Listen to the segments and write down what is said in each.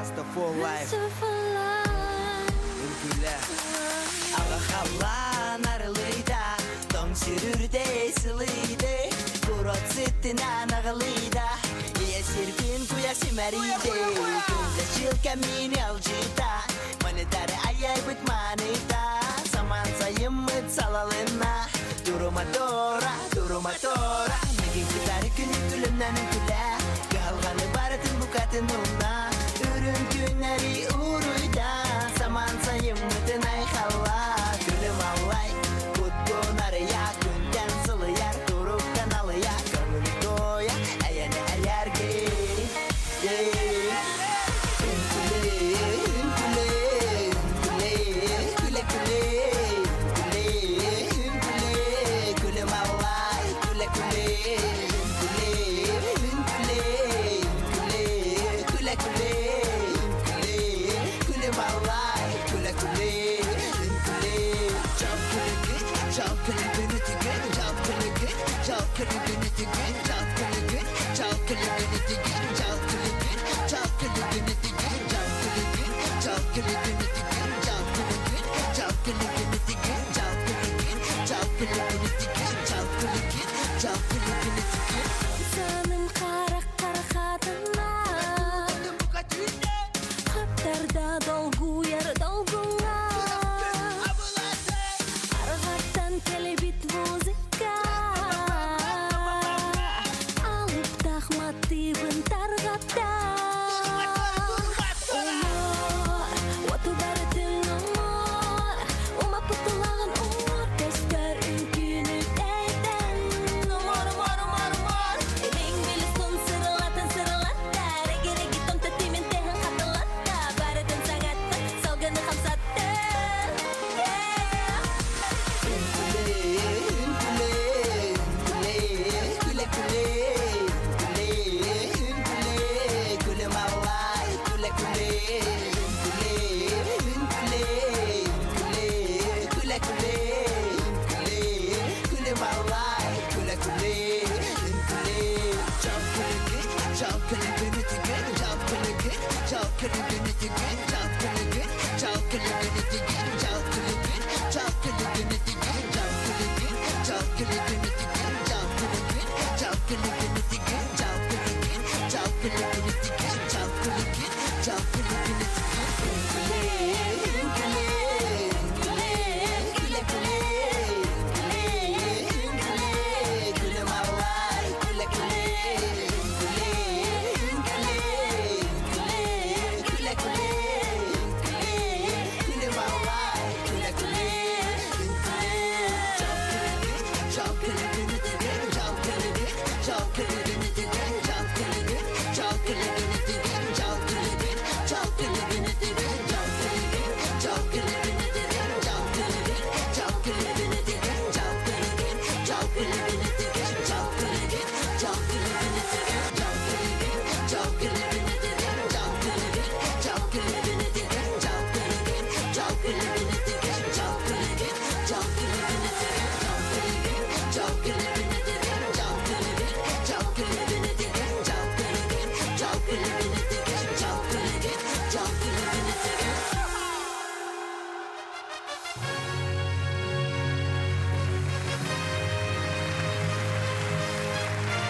Rasta for life. Үҥкүүлэ. Аҕа халлаан арылыйда, тоҥ сир үрдэй сылыйды, курот сыттынан аҕылыйда, ийэ сирбин куйа симэрийди, күндэ чыыл кэмиини алдьыта, манытары айайбыт маныта, саман сайыммыт салалынна, турума-туора, турума-туора, мигин кытары күнү күлүмнэн үҥкүлэ, кыһалҕаны барытын букатын умна, үрүҥ күннэри уруйда, саман сайыммытын айхалла, күлүм аллай, куттун арыйа, күнтэн сылыйар, туруктан алыйа, көҥүл туойа, эйэни эйэргий. Саным хараххар хатынна, Хаптарда долгуйар долгуҥҥа. Арҕаттан кэлбит музыка Алыптах матыыбын тарҕатта. Умар, уоту барытын умар, Умаппыт тулаҕын умар, Көстөр үҥкүүнү этэн. Умар, умар, умар, умар, Илиҥ билистун сырылатын сырылатта, Региреги тотимин тэһин хатылатта, Барытын саҥатта, салгыны хамсатта. Yeah!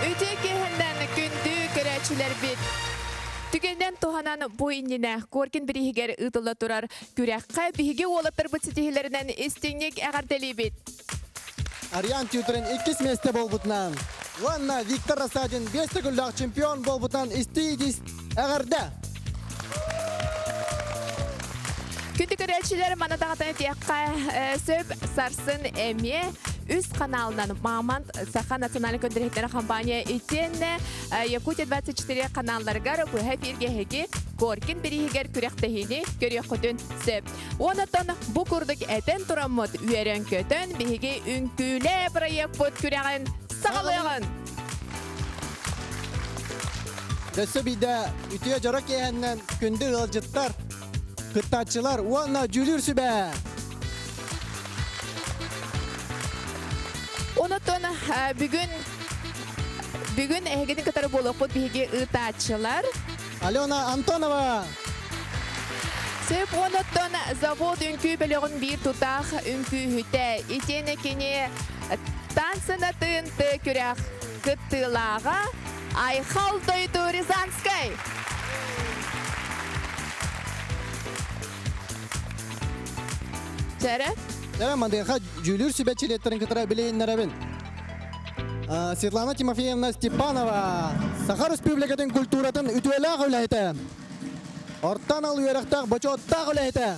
Үтүө киэһэннэн күндү көрөөччүлэрбит! Түгэнинэн туһанан бу иннинэ Коркин бирииһигэр ыытылла турар күрэххэ биһиги уолаттарбыт ситиһиилэринэн истиҥник эҕэрдэлиибит! Ариан Тютрин иккис миэстэ буолбутунан уонна Виктор Рассадин биэс төгүллээх чемпион буолбутунан истии эҕэрдэ! Күндү көрөөччүлэр, маны даҕатан этиэххэ сөп сарсын эмиэ үс каналынан Мамонт Саха национальнай көрдөрүһүттэрэ компания итиэннэ Якутия 24 каналларыгар быһа эфиргэ эһиги Коркин бирииһигэр күрэхтэһиини көрүөххүтүн сөп. Онтон бу курдук этэн тураммыт үөрэн-көтөн биһиги үҥкүүлээ проекпыт күрэҕин саҕалыаҕын! Өссө биирдэ үтүө дьоро киэһэннэн күндү ыалдьыттар, кыттааччылар уонна дьүүлүүр сүбэ! Онотон бүгүн бүгүн эһигини кытары буолуохпут биһиги ыытааччылар. Алена Антонова! Сөп онуттан завод үҥкүү бөлөҕүн биир тутаах үҥкүүһүтэ итиэнэ кини танцынатын т күрэх кыттыылааҕа Айхал Дойду Рязанскай. Чэрэ? Чэрэ, мандыаха дьүүлүүр сүбэ чилиэттэрин кытары билиһиннэрэбин. Светлана Тимофеевна Степанова, Саха Республикатын культуратын үтүөлээх үлэһитэ. Орто анал үөрэхтээх бочуоттаах үлэһитэ.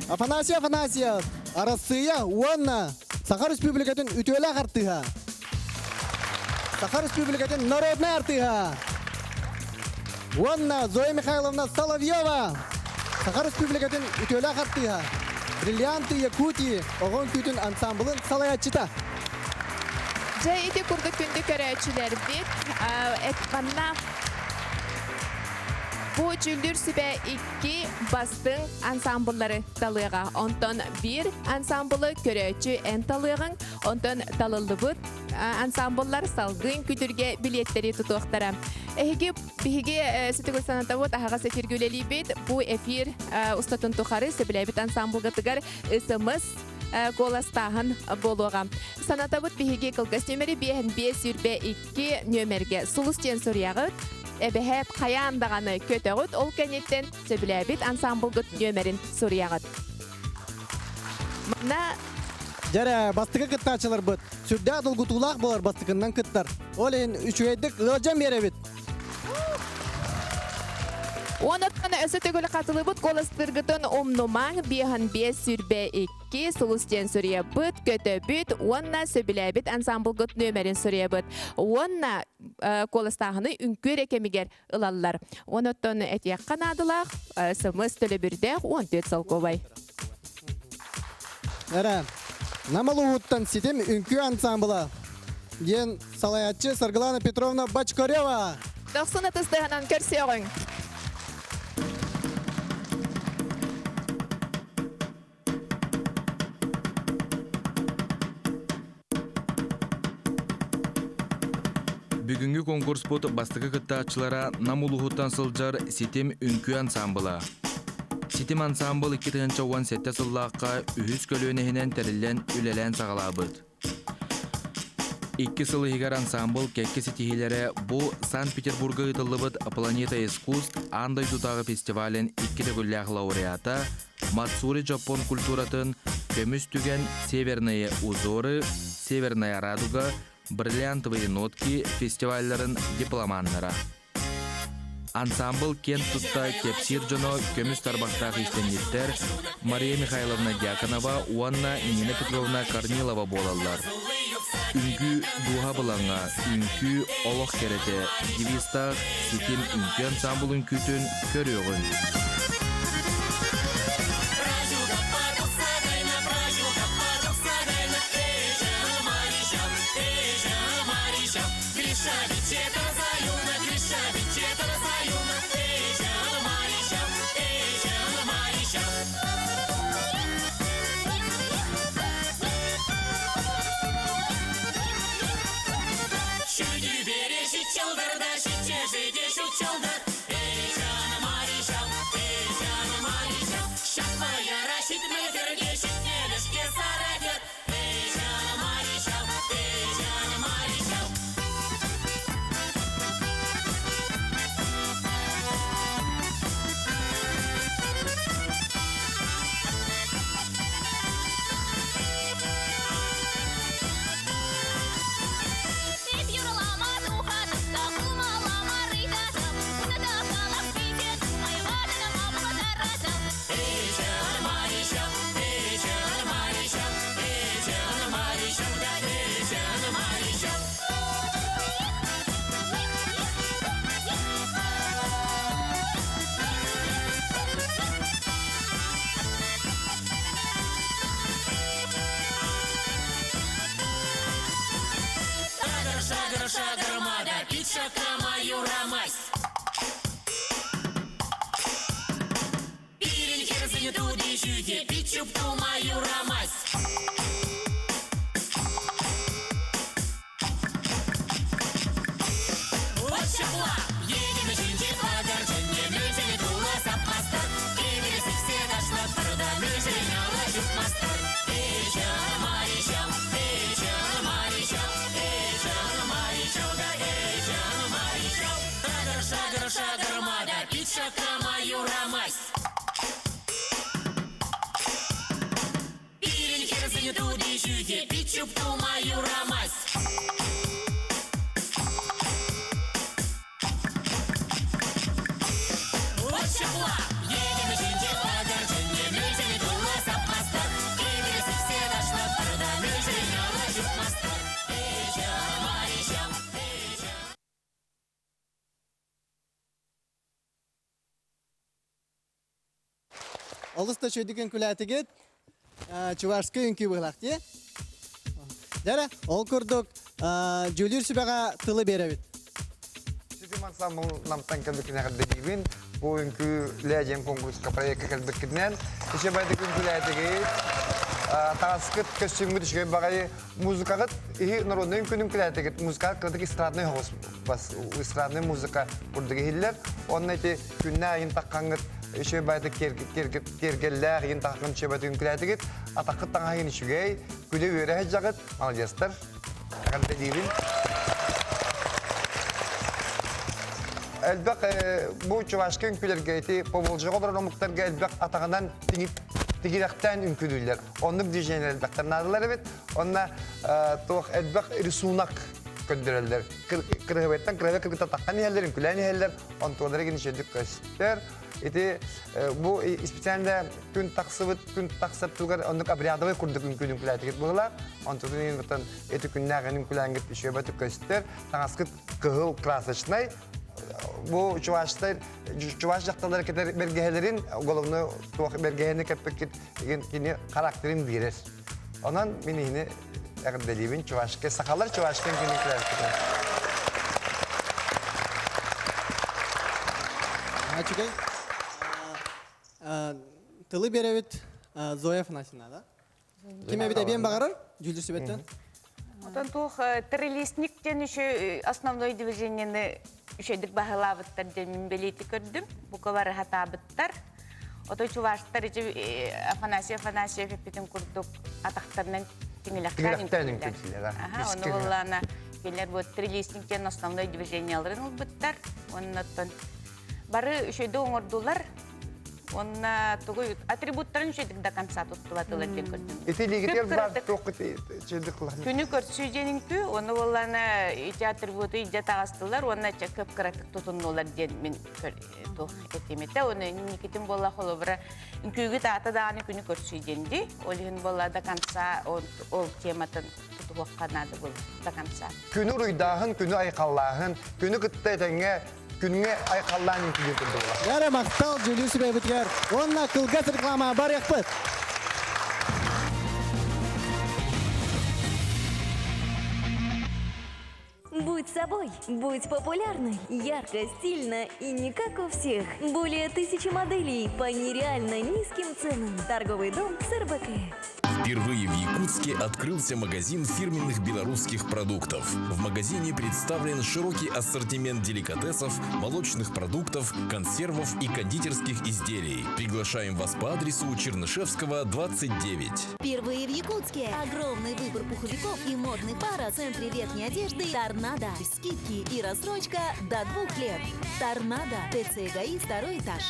Афанасий Афанасьев, Арассыыйа уонна Саха Республикатын үтүөлээх артыыһа. Саха Республикатын народнай артыыһа. Уонна Зоя Михайловна Соловьева, Саха Республикатын үтүөлээх артыыһа. Бриллианты Якутии оҕо үҥкүүтүн ансамблын салайааччыта. Дьэ ити курдук күндү көрөөччүлэрбит манна Бу дьүүллүүр сүбэ икки бастыҥ ансамбллары талыаҕа. Онтон биир ансамблы көрөөччү эн талыаҕыҥ, онтон талыллыбыт ансамбллар салгыы үҥкүтүргэ билиэттэри тутуохтара. Эһиги биһиги Сүтүгүл санатабыт аһаҕас эфиргэ үлэлиибит. Бу эфир устатын тухары сөбүлээбит ансамблгытыгар СМС куоластааһын буолуоҕа. Санатабыт биһиги кылгас нүөмэри биэһин биэс сүүрбэ икки нүөмэргэ сулус диэн суруйаҕыт. Эбэһээт хайаан даҕаны көтөҕүт, ол кэнниттэн сөбүлээбит ансамблгыт нүөмэрин суруйаҕыт. Манна Дьэрэ, бастакы кыттааччыларбыт сүрдээх долгутуулаах буолар бастакыннан кыттар. Ол иһин үчүгэйдик ыалдьан биэрэбит. Онон өссө төгүл хатылыбыт куоластыыргытын умнумаҥ биэһин биэс сүүрбэ икки сулус диэн суруйабыт, көтөбүт уонна сөбүлээбит ансамблгыт нүөмэрин суруйабыт. Уонна куоластааһыны үҥкүү эрэ кэмигэр ылаллар. Онон этиэххэ наадалаах сымыс төлөбүрдээх 14 солкуобай. Эрэ, Нам улууһуттан ситим үҥкүү ансамбла диэн салайааччы Саргылана Петровна Бочкарева. Дохсун ытыстыһынан көрсүөҕүҥ. Бүгүҥҥү конкурспут бастакы кыттааччылара Нам улууһуттан сылдьар Ситим үҥкүү ансаамбыла. Ситим ансаамбыл 2017 сыллаахха үһүс көлүөнэ иһинэн тэриллэн үлэлээн саҕалаабыт. Икки сыл иһигэр ансаамбыл кэккэ ситиһиилэрэ бу Санкт-Петербурга ыытыллыбыт «Планета искусств» аан дойдутааҕы фестивалын икки төгүллээх лауреата Мацури дьоппуон культуратын «Көмүс түгэн», «Северные узоры», «Северная радуга», «Бриллиантовые нотки» фестивалларын дипломаннара. Ансаамбыл киэн тутта кэпсиир дьоно көмүс тарбахтаах иистэнньиттэр Мария Михайловна Дьяконова уонна Нина Петровна Корнилова буолаллар. Үҥкүү дууһа былаҥа, үҥкүү олох кэрэтэ девизтаах ситим үҥкүү ансаамбыл үҥкүүтүн көрүөҕүҥ. Олус да үчүгэйдик үҥкүүлээтигит. Чувашскай үҥкүү быһылаах дии. Дьэ ол курдук дьүүлүүр сүбэҕэ тылы биэрэбит. Ситим ансамбл Намтан кэлбиккинэ эҕэрдэлиибин. Бу үҥкүү Лээдьэн конкурска проекка кэлбиккитинэн үчүгэйдик үҥкүүлээтигит. Таҥаскыт көстүүмҥүт үчүгэй баҕайы музыкаҕыт иһи народнай үҥкүүнү үҥкүүлээтигит. Музыка кыратык эстрадный соҕус бас эстрадный музыка курдук иһиллэр. Онно ити күннэ айын таххаҥҥыт үчүгэй баҕайытык киэргэллээх иин таххын үчүгэй баҕайытык үҥкүүлээтигит. Атаххыт таҥаһын үчүгэй, күлэ-үөрэ сылдьаҕыт. Молодецтар. Эҕэрдэлиибин. Элбэх бу чувашка үҥкүүлэргэ ити Поволжьеҕа олорор омуктарга элбэх атаҕынан тигирэхтээн үҥкүүлүүллэр. Оннук движение элбэхтэр наадалар эбит. Онно туох элбэх рисунок көрдөрөллөр. Кырыһыбайттан кырыһыбай кыргыттар таххан иһэллэр, үҥкүүлээн иһэллэр. Онтуолара гин үчүгдүк көстөр. Ити бу специально күн тахсыбыт, күн тахсар тугар оннук обрядовый курдук үҥкүүнү үҥкүүлээтигит быһыылаах. Онтутун иһин оттон ити күннээх эн үҥкүүлээҥҥит үчүгэйбэтик көстөр. Таҥаскыт кыһыл красочнай. Бу чуваштар, чуваш дьахталлар кэтэр бэргэһэлэрин, уголовной туох бэргэһэни кэппиккит кини характерын биэрэр. Онон мин иһини эҕэрдэлиибин чувашка, сахалар чувашка үҥкүүнү үҥкүүлээбиккитин. Үчүгэй. Тылы биэрэбит Зоя Афанасьевна, да? Ким эбит эбиэн баҕарар? Дьүүллүүр сүбэттэн. Отон туох трилистник диэн еще основной движениены үчүгэйдик баһылаабыттар диэн мин бэлиэти көрдүм. Бука бары хатаабыттар. Ото чуваштар ити Афанасий Афанасьев эппитин курдук атахтарынан тиҥилэхтээн үҥкүүлэр. Аха, ону буоллаана кинилэр бу трилистник диэн основной движениеларын ылбыттар. Оннуттан Бары үчүгэйдик оҥордулар. Уонна тугу атрибуттарын үчүгэйдик до конца туттубатылар диэн көрдүм. Ити илиигитигэр баар туоххут үчүгэйдик кылаһын. Күнү көрсүү диэн үҥкүү, уонна буоллаана ити атрибуты илдьэ таҕыстылар уонна кып-кыратык тутуннулар диэн мин туох этим этэ. Уонна инникитин буолла холобура үҥкүүгүт аата даҕаны күнү көрсүү диэн дии. Ол иһин буолла до конца ол тематын тутуһуохха наада буолла до конца. Күнү уруйдааһын, күнү айхаллааһын, күнү кытта этэҥҥэ Күҥҥэ айхаллаан үҥкүүлүүр курдук буолар. Бары махтал дьүүллүүр сүбэбитигэр уонна кылгас реклама барыахпыт. Будь собой, будь популярной, ярко, стильно и не как у всех. Более тысячи моделей по нереально низким ценам. Торговый дом СРБК. Впервые в Якутске открылся магазин фирменных белорусских продуктов. В магазине представлен широкий ассортимент деликатесов, молочных продуктов, консервов и кондитерских изделий. Приглашаем вас по адресу Чернышевского, 29. Впервые в Якутске огромный выбор пуховиков и модных пар в центре верхней одежды «Торнадо». Скидки и рассрочка до двух лет. «Торнадо». ТЦ ГАИ, второй этаж.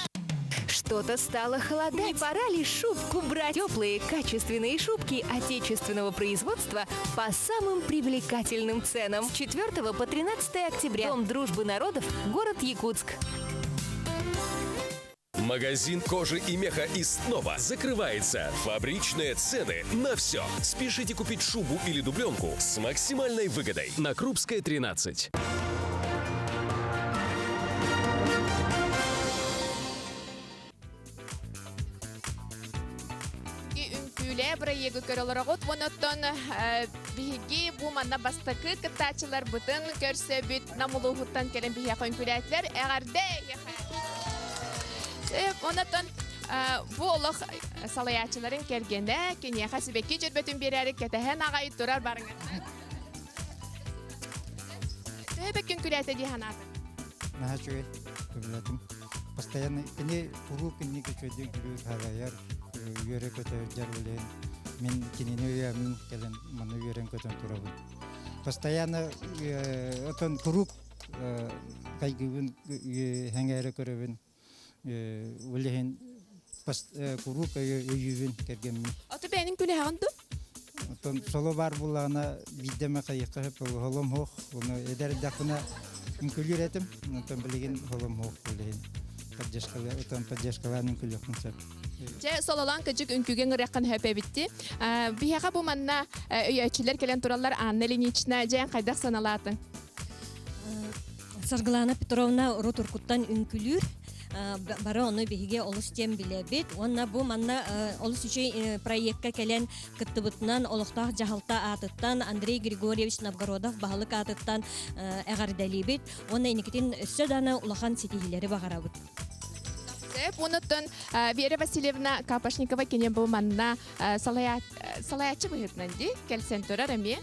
Что-то стало холодать. Не пора ли шубку брать? Теплые, качественные шубки отечественного производства по самым привлекательным ценам. С 4 по 13 октября. Дом дружбы народов, город Якутск. Магазин кожи и меха и снова закрывается. Фабричные цены на все. Спешите купить шубу или дубленку с максимальной выгодой. На Крупская, 13. Үҥкүүлээ бырайыагы көрө олороҕут. Онон биһиги бу манна бастакы кыттааччыларбытын көрсөбүт. Нам улууһуттан кэлэн биһиэхэ үҥкүүлээтилэр. Эҕэрдэ эһиэхэ! Онон бу олох салайааччыларын кэргэнэ киниэхэ сибэкки дьөрбөтүн биэрээри кэтэһэн аҕай турар барыҥыттан. Төһө бэккин күлээтэ дии санаатыҥ? Наһаа үчүгэй, сөбүлээтим. Постоянно кини куруук инник үчүгэйдик күлүү салайар, үөрэ-көтө сылдьар үлэһин. Мин кинини өйөөммүн кэлэн манна үөрэн-көтөн турабын. Постоянно отон куруук хайгыыбын, сэҥээрэ көрөбүн. Ол иһин куруук өйүүбүн кэргэммин. Ото бэйэниҥ күлэһэҕин дуу? Оттон соло баар буоллаҕына биирдэ эмэ хайыахха сөп холом суох. Ону эдэр эрдэхпинэ үҥкүүлүүр этим. Онтон билигин холом суох билигин поддержкалыы отон поддержкалаан үҥкүүлүөхпүн сөп. Дьэ, сололоон кыдьык үҥкүүгэ ыҥырыаххын сөп эбитти. Биһиэхэ бу манна өйөөччүлэр кэлэн тураллар Анна Ильинична, дьэ, хайдах саналаатыҥ? Саргылана Петровна урут уркуттан үҥкүлүүр. Бары ону биһиги олус диэн билэбит. Уонна бу манна олус үчүгэй проекка кэлэн кыттыбытынан олохтоох дьаһалта аатыттан Андрей Григорьевич Новгородов баһылык аатыттан эҕэрдэлиибит. Уонна инникитин өссө даҕаны улахан ситиһиилэри баҕарабыт. Сөп, онуттан Вера Васильевна Капошникова кини бу манна салайааччы быһыытынан дии кэлсэн турар эмиэ.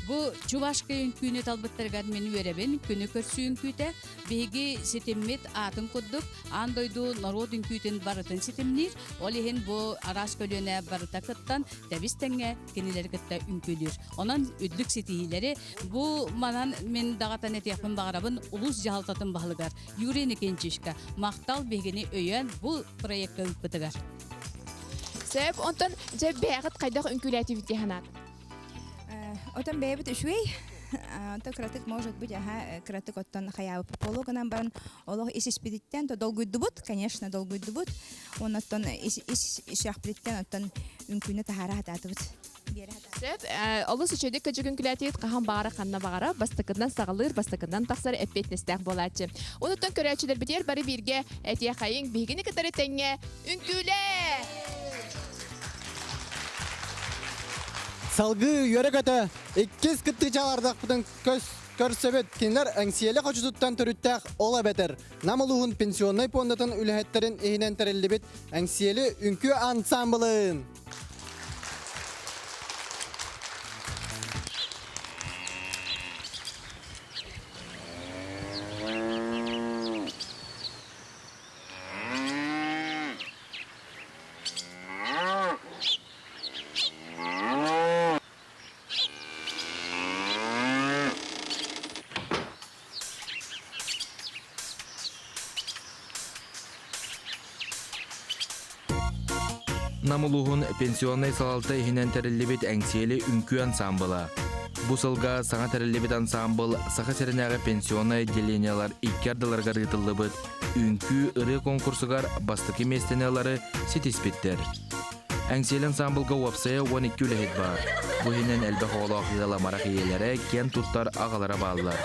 Бу Чувашка үҥкүүнү талбыттарыгар мин үөрэбин. Күнү көрсүү үҥкүүтэ биһиги ситиммит аатын курдук аан дойду норуот үҥкүүтүн барытын ситимниир. Ол иһин бу араас көлүөнэ барыта кыттан тэбис тэҥҥэ кинилэри кытта үҥкүүлүүр. Онон үрдүк ситиһиилэри бу манан мин даҕатан этиэхпин баҕарабын улуус дьаһалтатын баһылыгар Юрий Никинчичка махтал биһигини өйөөн бу проекка ыыппытыгар. Сөп, онтон дьэ бэйэҕит хайдах үҥкүүлээтибит дии санаатым? Отон бэйэбит үчүгэй, онтон кыратык может быть аха кыратык оттон хайаабыт буолуо гынан баран олох ис испититтэн то долгуйдубут, конечно долгуйдубут. Оннуттан ис ис исиэхпититтэн оттон үҥкүүнү таһаара сатаатыбыт. Сөп, олус үчүгэйдик кыдьык үҥкүүлээтигит хаһан баҕара ханна баҕара бастакынан саҕалыыр, бастакынан тахсар эппиэтинэстээх буолааччы. Онуттан көрөөччүлэрбитигэр бары бииргэ этиэхэйиҥ, биһигини кытары тэҥҥэ үҥкүүлээ! Салгыы үөрэ-көтө иккис кыттыычалардахпытын көрсөбүт. Кинилэр Эҥсиэли хочотуттан төрүттээх ол эбэтэр Нам улууһун пенсионнай пуондатын үлэһиттэрин иһинэн тэриллибит Эҥсиэли үҥкүү ансаамбылын. Нам улууһун пенсионнай салалта иһинэн тэриллибит Эҥсиэли үҥкүү ансаамбыла. Бу сылга саҥа тэриллибит ансаамбыл Саха сиринээҕи пенсионнай отделениелар икки ардыларыгар ыытыллыбыт үҥкүү ырыа конкурсугар бастакы миэстэни ылары ситиспиттэр. Эҥсиэли ансаамбылга уопсайа 12 үлэһит баар. Бу иһинэн элбэх оҕолоох ыал амарах ийэлэрэ, киэн туттар аҕалара бааллар.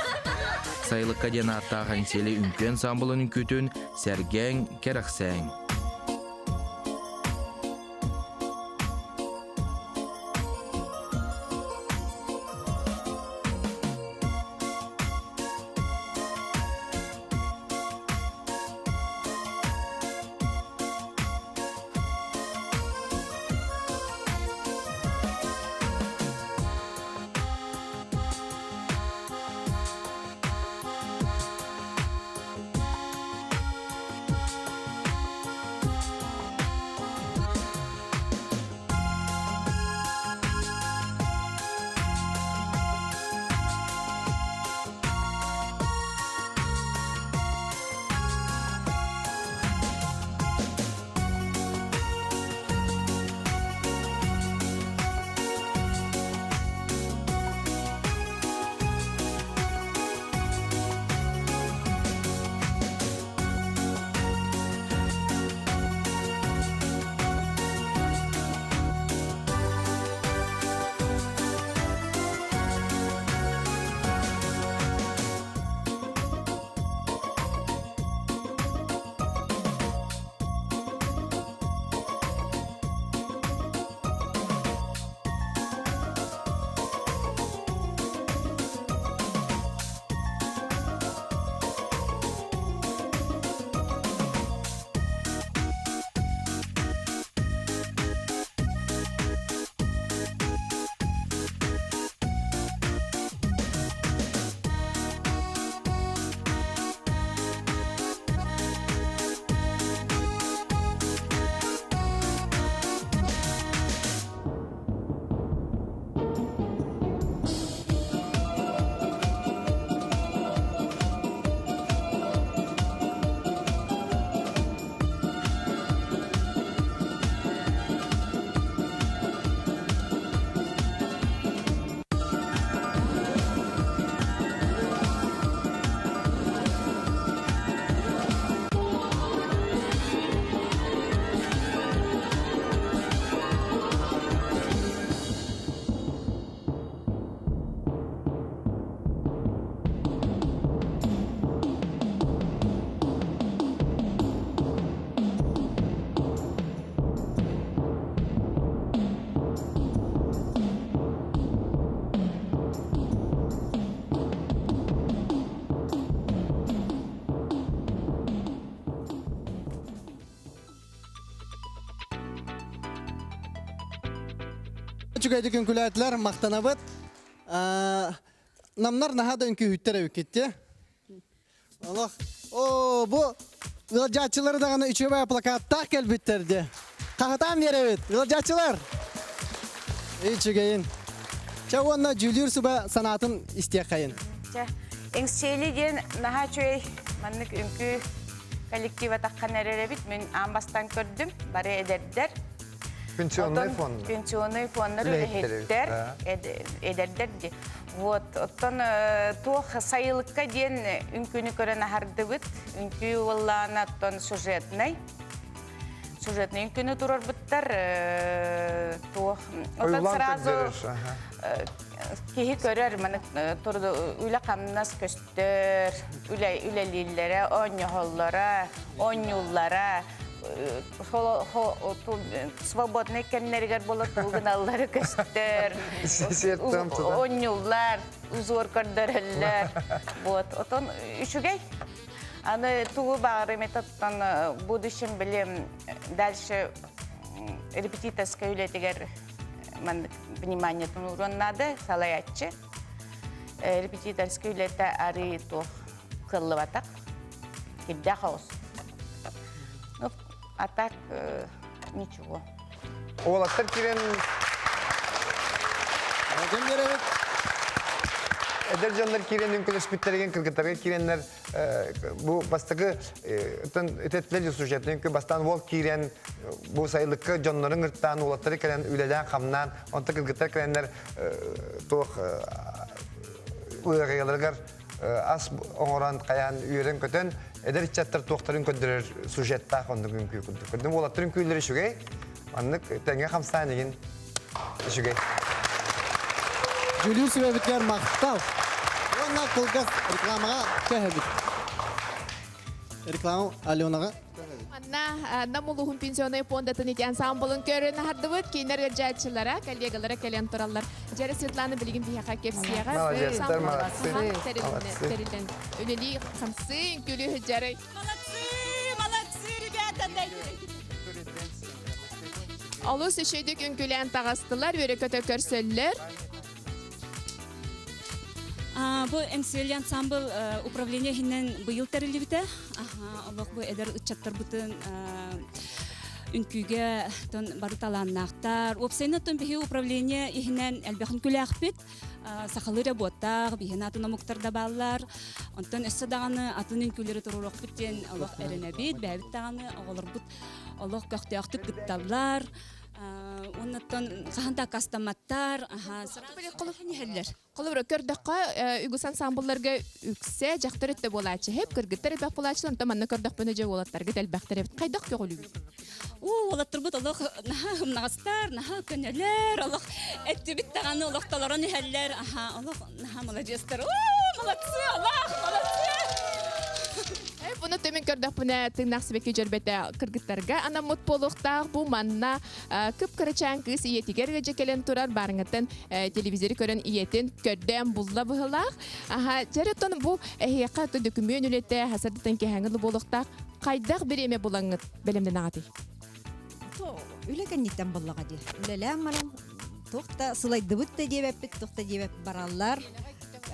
Сайылыкка диэн ааттаах Эҥсиэли үҥкүү ансаамбылын үҥкүүтүн сэргээҥ, кэрэхсээҥ. Үчүгэйдик үҥкүүлээтилэр, махтанабыт. Намнар наһаа да үҥкүүһүттэр эбиккит дии. Олох, оо, бу ыалдьааччылары даҕаны үчүгэй плакаттаах кэлбиттэр дии. Хаһытаан биэрэбит, ыалдьааччылар! Үчүгэйин. Чэ уонна дьүүлүүр сүбэ санаатын истиэххэйин. Чэ, Эҥсиэли диэн наһаа үчүгэй маннык үҥкүү коллектива таххан эрэр эбит. Мин аан бастаан көрдүм. Бары эдэрдэр. Пенсионный фонд. Пенсионный фондар үлэһиттэр, эдэрдэр дии. Вот, оттон туох сайылыкка диэн үҥкүүнү көрөн аһардыбыт. Үҥкүү уоллаана оттон сюжетнай. Сюжетный үҥкүүнү турарбыттар туох. Оттон сразу киһи көрөр, маны үлэ-хамнас көстөр, үлэлииллэрэ, оонньоһоллоро, оонньууллара, свободный кэмнэригэр буолар тугу гыналлара көстөр, оонньууллар, узор көрдөрөллөр. Вот, отон үчүгэй. Аны тугу баҕарым оттон в будущем билим дальше репетиторскай үлэтигэр маннык вниманиетын ууруон наада салайааччы. Репетиторскай үлэтэ арыы туох кыаллыбатах. Кирдээх оҕус. Ну, а так ничего. Уолаттар киирэн Эдэр дьоннор киирэн үҥкүлэспиттэригин кыргыттарга киирэннэр бу бастакы этэтилэр сюжетын үҥкүү бастаан уол киирэн бу сайылыкка дьоннорун ыртаан уолаттары кэлэн үлэлээн-хамнаан онтон кыргыттар кэлэннэр туох ыарыйаларыгар ас оҥорон хайаан үөрэн-көтөн эдэр ыччаттар туохтарын көрдөрөр сюжеттаах оннук үҥкүү курдук. Көрдүм уолаттар үҥкүүлэрэ үчүгэй. Маннык тэҥҥэ хамсаан игин үчүгэй. Дьүүлүүр сүбэбитигэр махтал. Уонна кылгас рекламаҕа көһөбүт. Реклама Аленаҕа Манна Нам улууһун пенсионнай пуондатын ити ансамблын көрөн аһардыбыт. Кинилэр ыалдьааччылара, коллегалара кэлэн тураллар. Дьэрэ Светлана билигин биһиэхэ кэпсиэҕэ. Молодецтар, молодцы. Тэриллэн үлэлии хамсыы, үҥкүүлүү сылдьарый. Молодцы, молодцы, ребята! Олус үчүгүйдүк үҥкүүлээн таҕыстылар, үөрэ-көтө көрсөллөр. Бу Эҥсиэли ансамбл управление иһинэн быйыл тэриллибитэ. Олох бу эдэр ыччаттарбытын үҥкүүгэ тон бары талааннаахтар. Уопсайынан тон биһи управление иһинэн элбэх үҥкүүлээхпит. Сахалыы эрэ буоттаах, биһин атын омуктар да бааллар. Онтон өссө даҕаны атын үҥкүүлэри туруоруохпут диэн олох эрэнэбит. Бэйэбит даҕаны оҕолорбут олох көхтөөхтүк кытталлар. Уоннаттан хаһан да аккаастамматтар, иһэллэр. Холобура, көрдөххө, үгүс ансамблларга үксэ дьахтар өттө буолааччы хэп, кыргыттар элбэх буолааччылар, онтон манна көрдөхпүнэ дьэ уолаттаргыт элбэхтэр эбит. Хайдах көҕүлүүгүт? Уу, уолаттарбыт олох наһаа ымнаҕастар, наһаа көнөлөр, олох эттибит даҕаны олох толорон иһэллэр. Аха, олох наһаа маладьыастар. Уу, молодцы, олох, молодцы! Буну төмүн көрдөхпүнэ тыыннаах сибэкки дьөрбөтө кыргыттарга анаммыт буолуохтаах бу манна кып-кырачаан кыыс ийэтигэр ыадьа кэлэн турар баарыҥыттан телевизоры көрөн ийэтин көрдөөн булла быһылаах. Аха, дьэр оттон бу эһиэхэ дөкүмүөн үлэтэ хасардытын кэһэҥҥэ буолуохтаах хайдах бириэмэ булаҥҥыт бэлэмнэнэҕитий? Үлэ кэнниттэн буллаҕа дии. Үлэлээн баран туох да сылайдыбыт да диэбэппит, туох да диэбэп бараллар.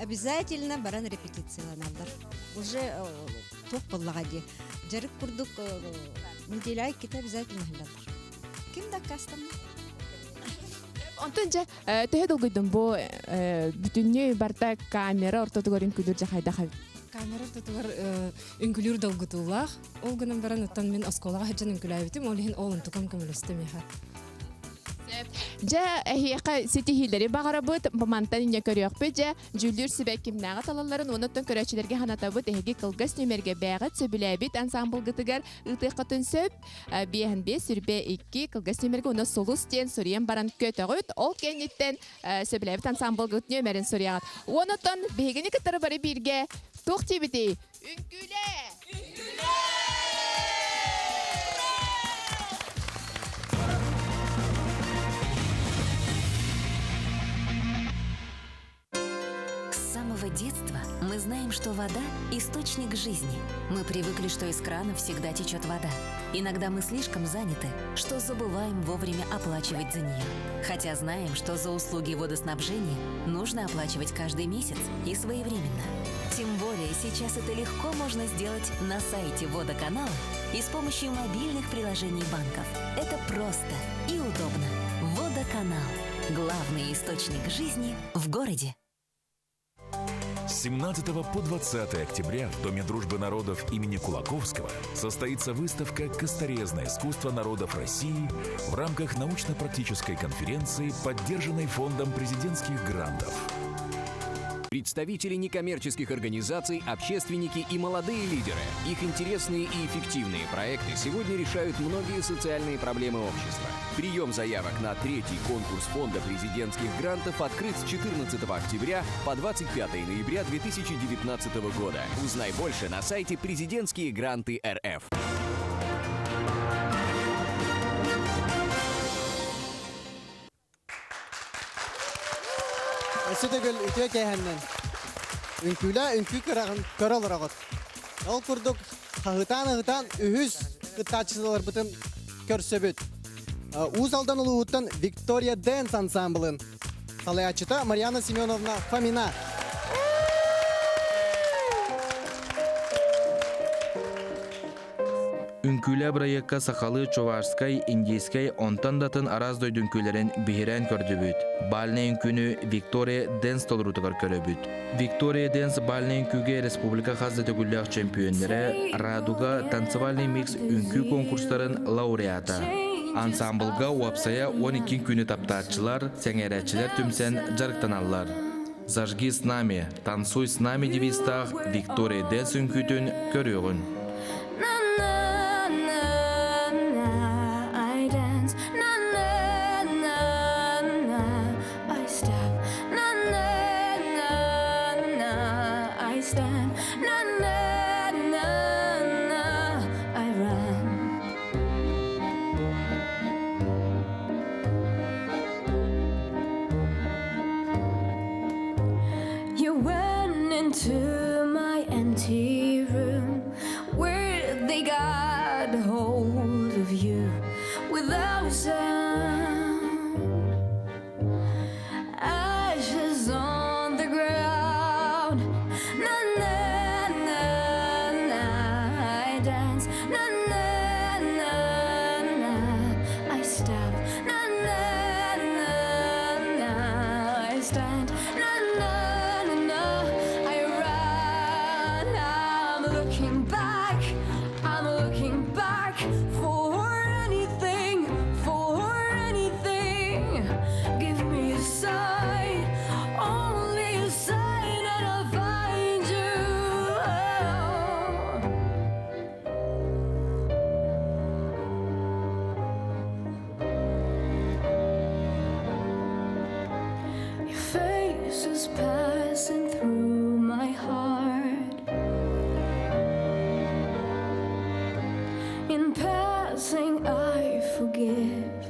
Обязательно баран репетицияланаллар. Уже туох буоллаҕа дии. Дьарык курдук неделя иккитэ обязательно иһиллэллэр. Ким да аккаастаммат. Онтон дьэ, төһө долгуйдум бу бүтүннүү барта камера ортотугар үҥкүүлүүр дьэ хайдах эбит? Камера ортотугар үҥкүүлүүр долгутуулаах. Ол гынан баран оттон мин оскуолаҕа сылдьан үҥкүүлээбитим, ол иһин ол онтукам көмөлөстө миэхэ. Дьэ, эһиэхэ ситиһиилэри баҕарабыт, бу мантан инньэ көрүөхпүт дьэ, дьүүллүүр сүбэ кимнээҕи талалларын уонна оттон көрөөччүлэргэ санатабыт, эһиги кылгас нүмергэ бээҕит сөбүлээбит ансамблгытыгар ыытыаххытын сөп. 5 сүрбэ 2 кылгас нүмергэ уонна сулус диэн суруйан баран көтөҕүт. Ол кэнниттэн сөбүлээбит ансамблгыт нүөмэрин суруйаҕыт. Уонна оттон биһигини кытары бары бииргэ туох диэбитий? Үҥкүүлээ! С самого. самого детства мы знаем, что вода – источник жизни. Мы привыкли, что из крана всегда течет вода. Иногда мы слишком заняты, что забываем вовремя оплачивать за нее. Хотя знаем, что за услуги водоснабжения нужно оплачивать каждый месяц и своевременно. Тем более сейчас это легко можно сделать на сайте водоканала и с помощью мобильных приложений банков. Это просто и удобно. Водоканал. Главный источник жизни в городе. С 17 по 20 октября в Доме дружбы народов имени Кулаковского состоится выставка «Косторезное искусство народов России» в рамках научно-практической конференции, поддержанной Фондом президентских грантов. Представители некоммерческих организаций, общественники и молодые лидеры. Их интересные и эффективные проекты сегодня решают многие социальные проблемы общества. Прием заявок на третий конкурс Фонда президентских грантов открыт с 14 октября по 25 ноября 2019 года. Узнай больше на сайте «Президентские гранты РФ». Өссө төгүл үтүө кээһэннэн үҥкүүлээ үҥкүү кыраҕын көрө олороҕут. Ол курдук хаһытаан-ыһытаан үһүс кыттааччыларбытын көрсөбүт. Уус Алдан улууһуттан Виктория Дэнс ансамблын салайааччыта Марьяна Семеновна Фомина. Үҥкүүлээ бырайыакка сахалыы чувашскай, индийскэй, онтон да атын араас дойду үҥкүүлэрин биһирээн көрдүбүт. Бальнай үҥкүүнү Виктория Дэнс толоруутугар көрөбүт. Виктория Дэнс бальнай үҥкүүгэ республика хас да төгүллээх чөмпүйүөннэрэ, Радуга танцевальный микс үҥкүү конкурстарын лауреата. Ансамблга уопсайа 12 күнү таптааччылар, сэҥээрээччилэр түмсэн дьарыктаналлар. «Зажги с нами, танцуй с нами» девизтаах Виктория Дэнс үҥкүүтүн көрүөҕүн. You went into my empty room where they got hold of you without sound. Ashes on the ground. Na na na na, I dance. Na na na na, I stop. Na na na na, I stand. Na na na na, I run. I'm looking back. I'm looking back for anything, for anything. Give me a sign, only a sign, and I'll find you. Your face is passing through my heart. In passing, I forgive.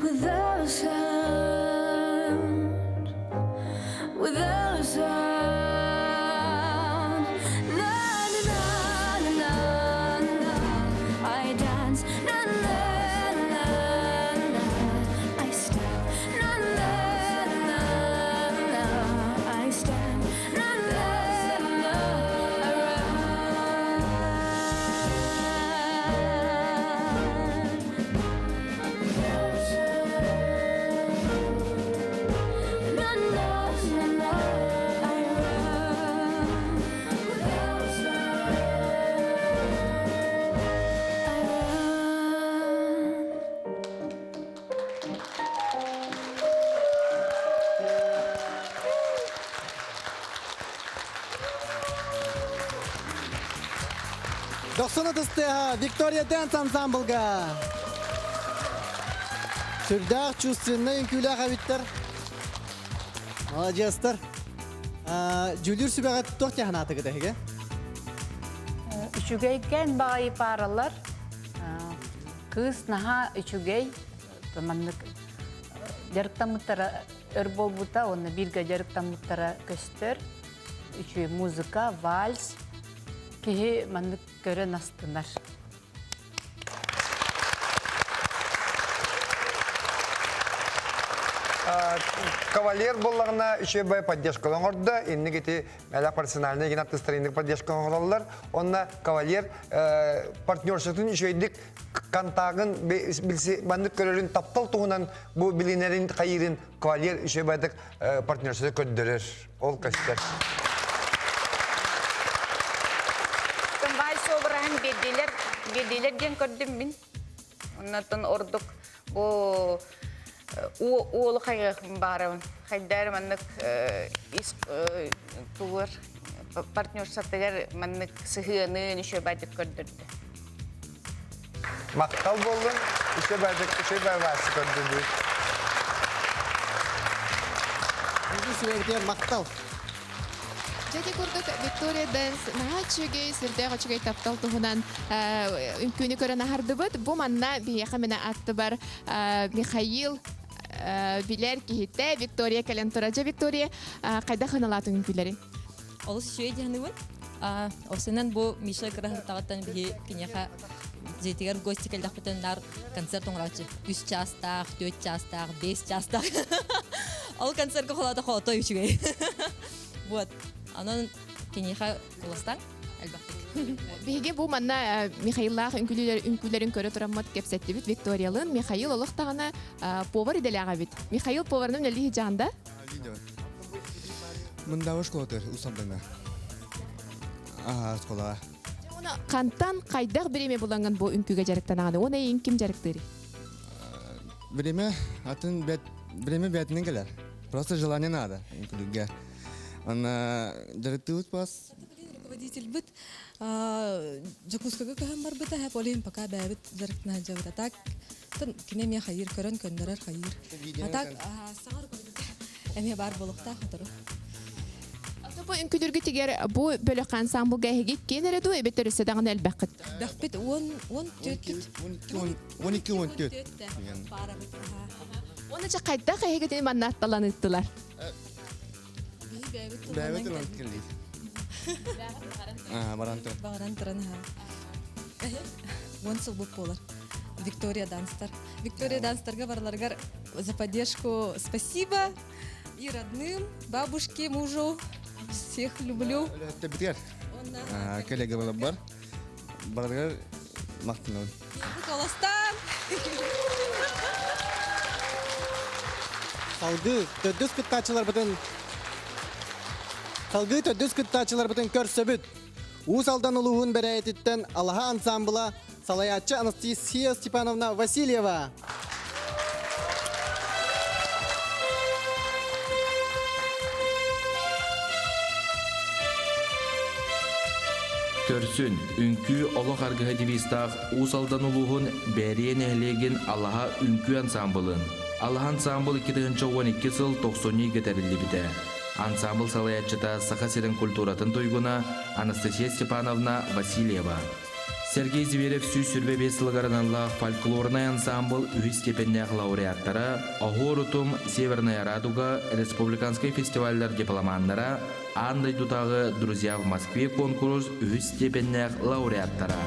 Without sound, without sound. Na na na na na, I dance. Na na na na, I step. Na na na na, I stand. Na na na, I run. Na na na na, I run. Without sound, I run. Дохсун ытыс тыаһа Виктория Дэнс ансамблга. Сүрдээх чувственнай үҥкүүлээх эбиттэр. Маладьыастар. Дьүүлүүр сүбэҕэ туох диэн санаатыгыт эһиги? Үчүгэйкээн баҕайы пааралар. Кыыс наһаа үчүгэй, маннык. Дьарыктаммыттара өр буолбута, уонна бииргэ дьарыктаммыттара көстөр. Үчүгэй музыка, вальс. Киһи маннык көрөн астынар. Кавалер буоллаҕына үчүгэй поддержка оҥордо. Инник ити элэх персональный генат инник поддержка оҥороллор. Онно кавалер партнершатын үчүгэйдик контагын билси маннык көрөрүн таптал туһунан бу билинэрин хайыырын кавалер үчүгэй партнершаты көрдөрөр. Ол көстөр. Вальс обраһын биэрдилэр, биэрдилэр диэн көрдүм мин. Оннотон ордук бу уолу хайыахпын баарабын. Хайдаар маннык ис тугар партнерсатыгар маннык сыһыаны нүшө бадык көрдөрдө. Махтал буоллун, үчүгэй бадык, үчүгэй вальс көрдүбүт. Сүбэбитигэр махтал. Дьэ курдук Виктория Дэнс наһаа үчүгэй, сүрдээх үчүгэй таптал туһунан үҥкүүнү көрөн аһардыбыт. Бу манна биһиэхэ мин аттыбар Михаил билэр киһитэ Виктория кэлэн турар. Дьэ, Виктория, хайдах ыналаатын үҥкүүлэрин? Олус үчүгэй диһаныбын. Осынан бу Миша кыраһыттаҕыттан биһи киниэхэ дьиэтигэр гости кэллэхпитин наар концерт оҥорооччу. Үс чаастаах, түөрт чаастаах, биэс чаастаах. Ол концертка холоото хоотой үчүгэй. Вот. Онон киниэхэ куластан элбэхтик. Биһиги бу манна Михаиллаах үҥкүүлэрин көрө тураммыт кэпсэттибит Викториялыын. Михаил олох даҕаны повар идэлээх эбит. Михаил поварынан үлэлии сылдьаҕын да? Мындабы школатыр Усамдана. Ага, школа. Оны хантан хайдах бириме буланган бу үҥкүүгэ дьарыктанаҕын? Уонна эйин ким дьарыктыырый? Время атын бэт время бэтинен келер. Просто желание надо үҥкүүлүүргэ. Ана дьарыктыыбыт бас. Руководитель быт Дьокуускайга көһөн барбыта, ол иһин пока бэйэбит дьарыктана сылдьабыт. А так кини эмиэ хайыыр, көрөн көннөрөр хайыыр. А так саҥа руководитель эмиэ баар буолуохтаах сотору. Бу үҥкүүлүүргүтүгэр бу бөлөх ансамблга эһиги киэн эрэ дуу эбэтэр өссө даҕаны элбэххит? Элбэхпит уон уон түөрт Он икки он төрт. Уонна чэ хайдах эһигитини манна атталан ыыттылар? Бэйэбит тылан кэллик. Аа, баран туран. Баран туран Уон сыл буолар. Виктория Данстар. Виктория Данстарга бараларыгар за поддержку спасибо. И родным, бабушке, мужу. Всех люблю. Битер. Коллега бар. Бараргар мактанабын. Колостан! Салгыы төрдүс кыттааччыларбытын Салгыы төрдүс кыттааччыларбытын көрсөбүт. Уус Алдан улууһун бэрээтиттэн Алаһа ансамбла салайааччы Анастасия Степановна Васильева. Көрсүн, үҥкүү олох аргыһа девизтаах Уус Алдан улууһун Бээрийэ нэһилиэгин Алаһа үҥкүү ансаамбылын. Алаһа ансаамбыл 2012 сыл тохсунньу ыйга тэриллибитэ. Ансаамбыл салайааччыта Саха сирин культуратын туйгуна Анастасия Степановна Васильева. Сергей Зверев 125 сылыгар аналлаах фольклорнай ансаамбыл үһүс степеннээх лауреаттара, Оһуор утум, Северная радуга республиканскай фестиваллар дипломаннара, аан дойдутааҕы Друзья в Москве конкурс үһүс степеннээх лауреаттара.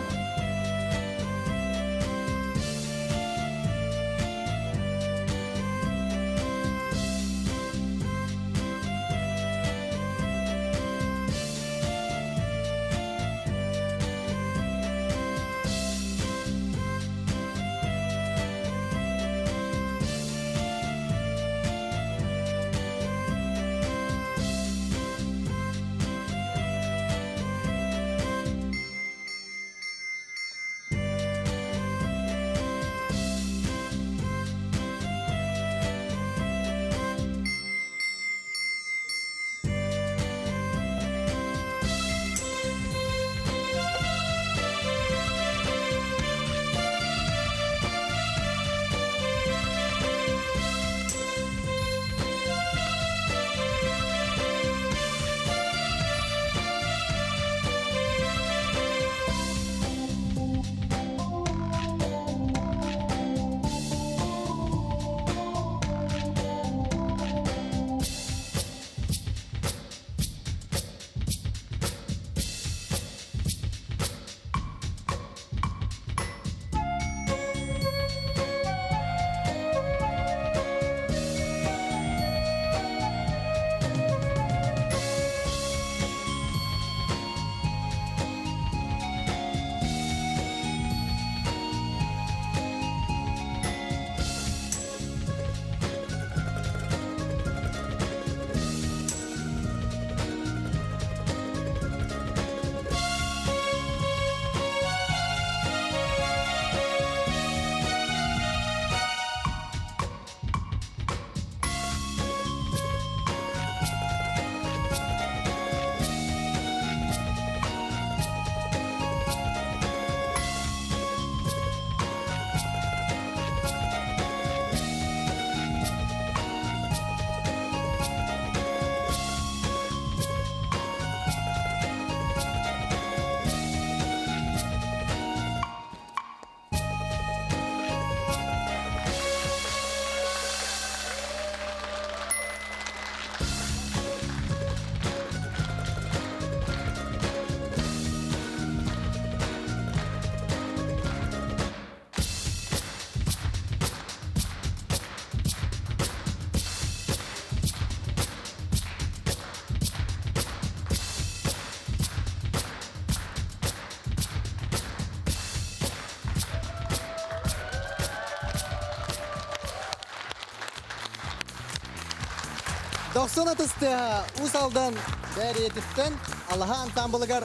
Дохсун ытыстыа Уус Алдан Бээрийэтиттэн Алаһа ансаамбылыгар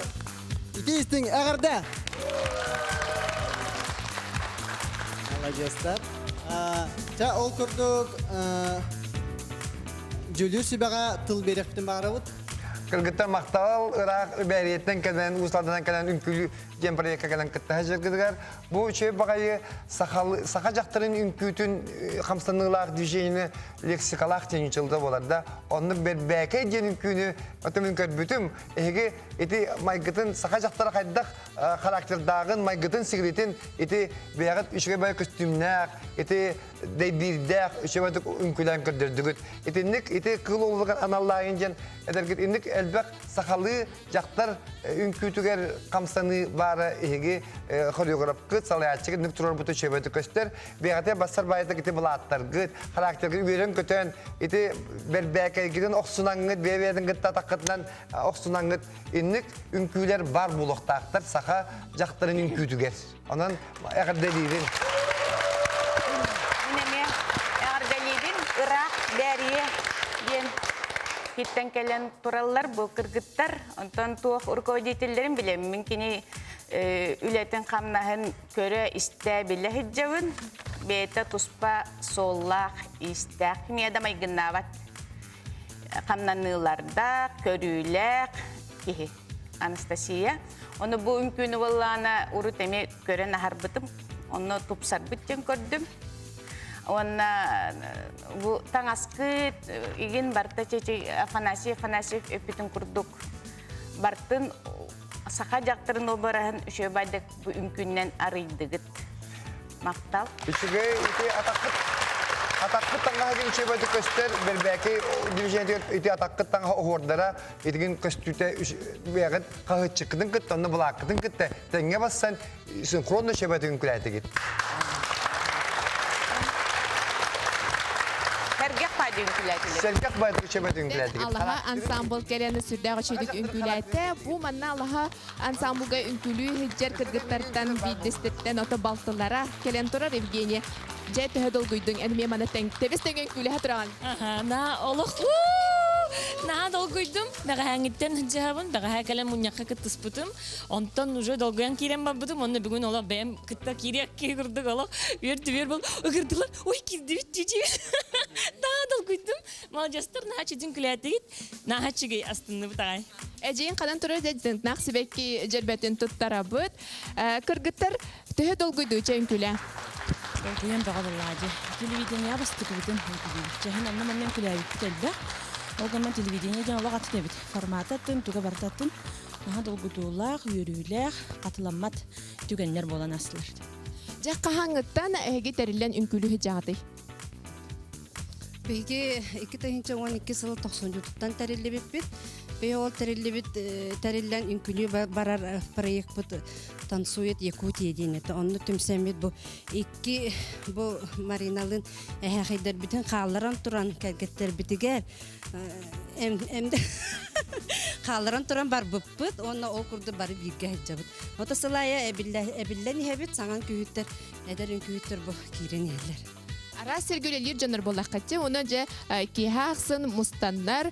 ити истиҥ эҕэрдэ! Маладьыастар. Чэ, ол курдук дьүүллүүр сүбэҕэ тыл биэриэхпитин баҕарабыт. Кыргыттар махтал ыраах Бээрийэттэн кэлэн, Уус Алданан кэлэн үҥкүүлүү диэн проекка кэлэн кыттаһа сылдьаргытыгар бу үчүгэй баҕайы саха дьахтарын үҥкүүтүн хамсаныылаах движениены лексикалаах диэн училда буолар да оннук бэрбээкэй диэн үҥкүүнү отомун көрбүтүм эһиги ити майгытын саха дьахтара хайдах характердааҕын майгытын сигилитин ити бэйэҕит үчүгэй баҕайы көстүүмнээх ити дэйбиирдээх үчүгэйдик үҥкүүлээн көрдөрдүгүт итинник ити кыыл уолугар аналлааһын диэн этэргит инник элбэх сахалыы дьахтар үҥкүүтүгэр хамсаныы баара эһиги хореографкыт, салайааччыгыт нүк туруорбуту үчүгэйдик көстөр. Бэйэҕитэ бассар баайытык ити былааттаргыт, характергыт үөрэн-көтөн, ити бэрбээкэйгитин охсунаҥҥыт, бэйэ-бэйэтин кытта атаххытынан охсунаҥҥыт инник үҥкүүлэр бар буолуохтаахтар саха дьахтарын үҥкүүтүгэр. Онон эҕэрдэлиибин. Мин эмиэ эҕэрдэлиибин. Ыраах Бээрийэ диэн хиттэн кэлэн тураллар бу кыргыттар. Онтон туох руководителлэрин билэммин кини үлэтин хамнаһын көрө-истэ билэ сылдьабын. Бэйэтэ туспа суоллаах, иистээх, кимиэ да майгыннаабат хамнаныылардаах, көрүүлээх киһи. Анастасия. Ону бу үҥкүүнү буоллаҕына урут эмиэ көрөн аһарбытым. Онно тупсарбыт диэн көрдүм. Уонна бу таҥаскыт игин барта чечи Афанасий Афанасьев эппитин курдук бартын саха дьахтарын обраһын үчүгэйдик бу үҥкүүннэн арыйдыгыт. Махтал. Үчүгэй ити атаххыт атаххыт таҥаһыгын үчүгэйдик көстөр бэрбээки движениетигэр ити атаххыт таҥаһа оһуордара итигин көстүүтэ бэйэҕит хаһыаччыккытын кытта онно былааккытын кытта тэҥҥэ бассан синхронно үчүгэйдик үҥкүүлээтигит. Сэргэх баайдык үҥкүүлээтилэр. Сэргэх баайдык үчүгэйдик үҥкүүлээтигит. Алаһа ансамбл кэлэн сүрдээх үчүгэйдик үҥкүүлээтэ. Бу манна алаһа Ансамблга үҥкүүлүү иһдьэр кыргыттартан биирдэстэриттэн ото балтылара кэлэн турар Евгения. Дьэ, төһө долгуйдуҥ? Эн эмиэ маны тэҥ тэбис тэҥ үҥкүүлэһэ тураҕын. Аха, на олох наһаа долгуйдум. Бэҕэһээҥҥиттэн сылдьыһабын. Бэҕэһээ кэлэн мунньахха кыттыспытым. Онтон уже долгуйан киирэн барбытым. Онно бүгүн олох бэйэм кытта киириэх киһи курдук олох үөр-түбүөр бол ыгырдылар. Ой, киирдибит дии Наһаа долгуйдум. Молодежтар наһаа чудун күлээтигит. Наһаа үчүгэй астынныбыт аҕай. Эдьиийин ханан турар дьэ сибэкки дьэрбэтин туттарабыт. Кыргыттар төһө долгуйдуу чэҥкүлэ? Долгуйан бөҕө буоллаҕа дии. Телевидениеҕа бастакыбытын үҥкүүлүүбүт. Чэһин онно-манна үҥкүүлээбиппит элбэх. Ол гынан телевидение диэн олох атын эбит. Формата атын, туга барыта атын. Наһаа долгутуулаах, үөрүүлээх, хатыламмат түгэннэр буолан аастылар. Дьэ хаһааҥҥыттан эһиги тэриллэн үҥкүүлүү сылдьаҕытый? Биһиги 2012 сыл тохсунньутуттан тэриллибиппит. Биһи ол тэриллибит тэриллэн үҥкүлүү барар проекпыт «Танцует Якутия» диэн этэ. Онно түмсэммит бу икки бу Мариналыын эһээхэйдэрбитин хаалларан туран кэргэттэрбитигэр хаалларан туран барбыппыт уонна ол курдук бары бииргэ сылдьабыт. Ото сыл аайы эбиллэн иһэбит, саҥан күүһүттэр, эдэр үҥкүүһүттэр бу киирэн иһэллэр. Араас сиргэ үлэлиир дьоннор буоллаххытчы, уонна дьэ киэһэ ахсын мустаннар,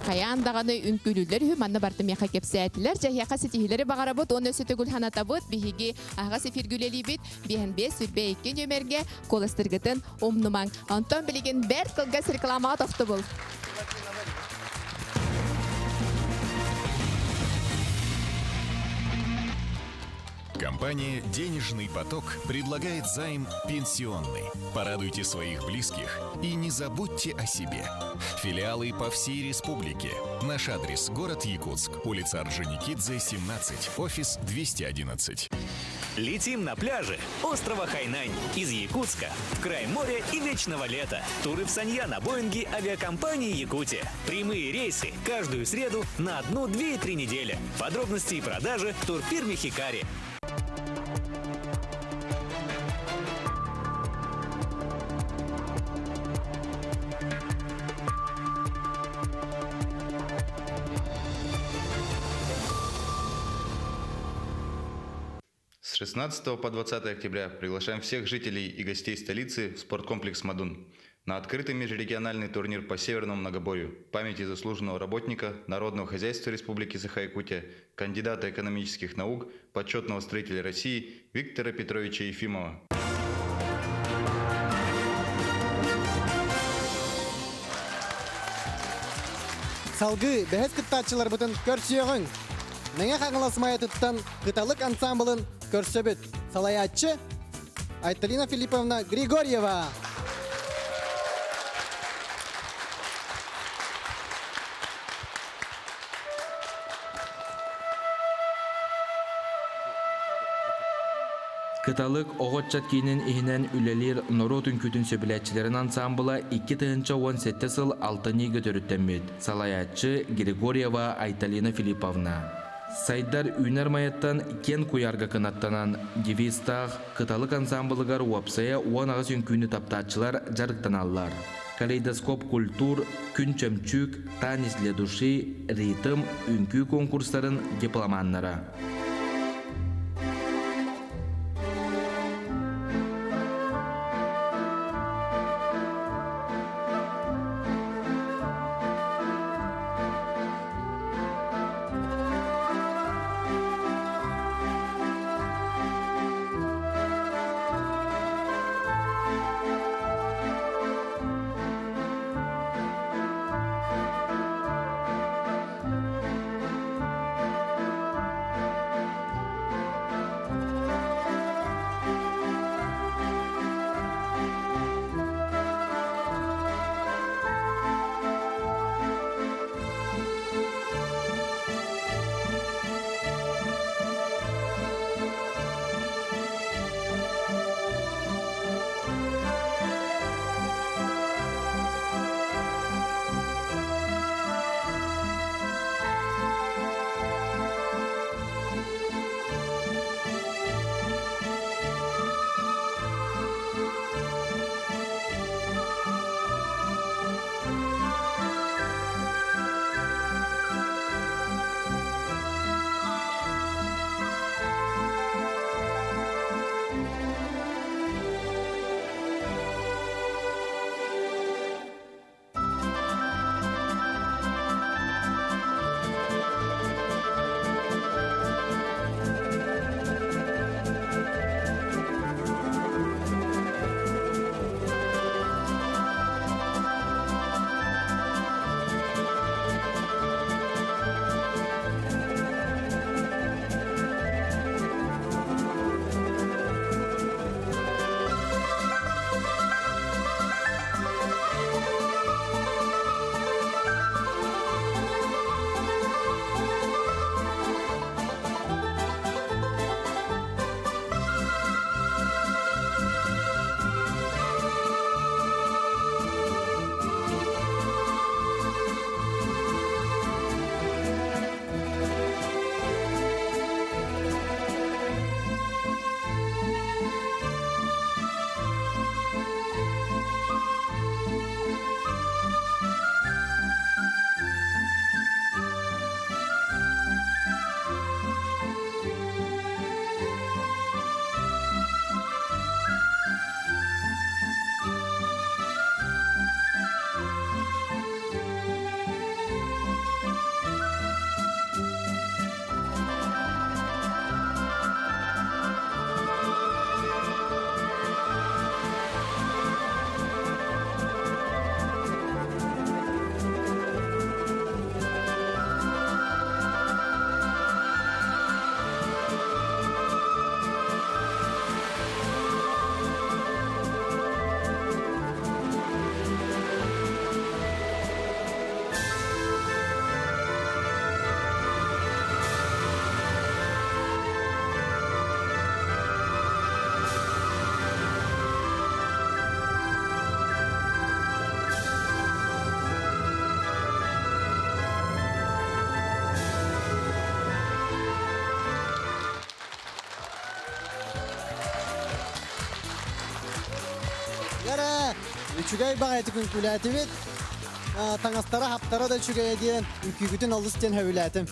хайаан даҕаны үҥкүүлүүллэр үһү, манна барыта миэхэ кэпсээтилэр. Дьэ, эһиэхэ ситиһиилэри баҕарабыт уонна өссө төгүл санатабыт, биһиги аһаҕас эфиргэ үлэлиибит, биэһэн биэс сүрбэ икки нүөмэргэ куоластыргытын умнумаҥ. Онтон билигин бэрт кылгас рекламаҕа тохтобул. Компания «Денежный поток» предлагает займ «Пенсионный». Порадуйте своих близких и не забудьте о себе. Филиалы по всей республике. Наш адрес – город Якутск, улица Орджоникидзе, 17, офис 211. Летим на пляже острова Хайнань из Якутска в край моря и вечного лета. Туры в Санья на Боинге авиакомпании Якутия. Прямые рейсы каждую среду на одну, две и три недели. Подробности и продажи в турфирме Хикари. С 16 по 20 октября приглашаем всех жителей и гостей столицы в спорткомплекс «Мадун». На открытый межрегиональный турнир по северному многоборью памяти заслуженного работника Народного хозяйства Республики Саха-Якутия, кандидата экономических наук, почетного строителя России Виктора Петровича Ефимова. Салгыы бэһис кыттааччыларбытын көрсүөҕүҥ. Мэҥэ Хаҥалас Майатыттан Кыталык ансаамбылын көрсөбүт. Салайааччы Айталина Филипповна Григорьева. Кыталык оҕо ыччат киинин иһинэн үлэлиир норуот үҥкүүтүн сөбүлээччилэрин ансаамбыла 2017 сыл алтынньыга төрүттэммит. Салайааччы Григорьева Айталина Филипповна. Сайдар үүнэр майаттан киэн куйаарга кынаттанан девизтаах Кыталык ансаамбылыгар уопсайа 18 үҥкүүнү таптааччылар дьарыктаналлар. Калейдоскоп культур, Күн чөмчүүк, Танец для души, Ритм үҥкүү конкурстарын дипломаннара. Яра, үчүгэй баҕайытык үҥкүүлээтибит. Таҥастара хаптара да үчүгэйэ диэн үҥкүүгүтүн олус диэн сөбүлээтим.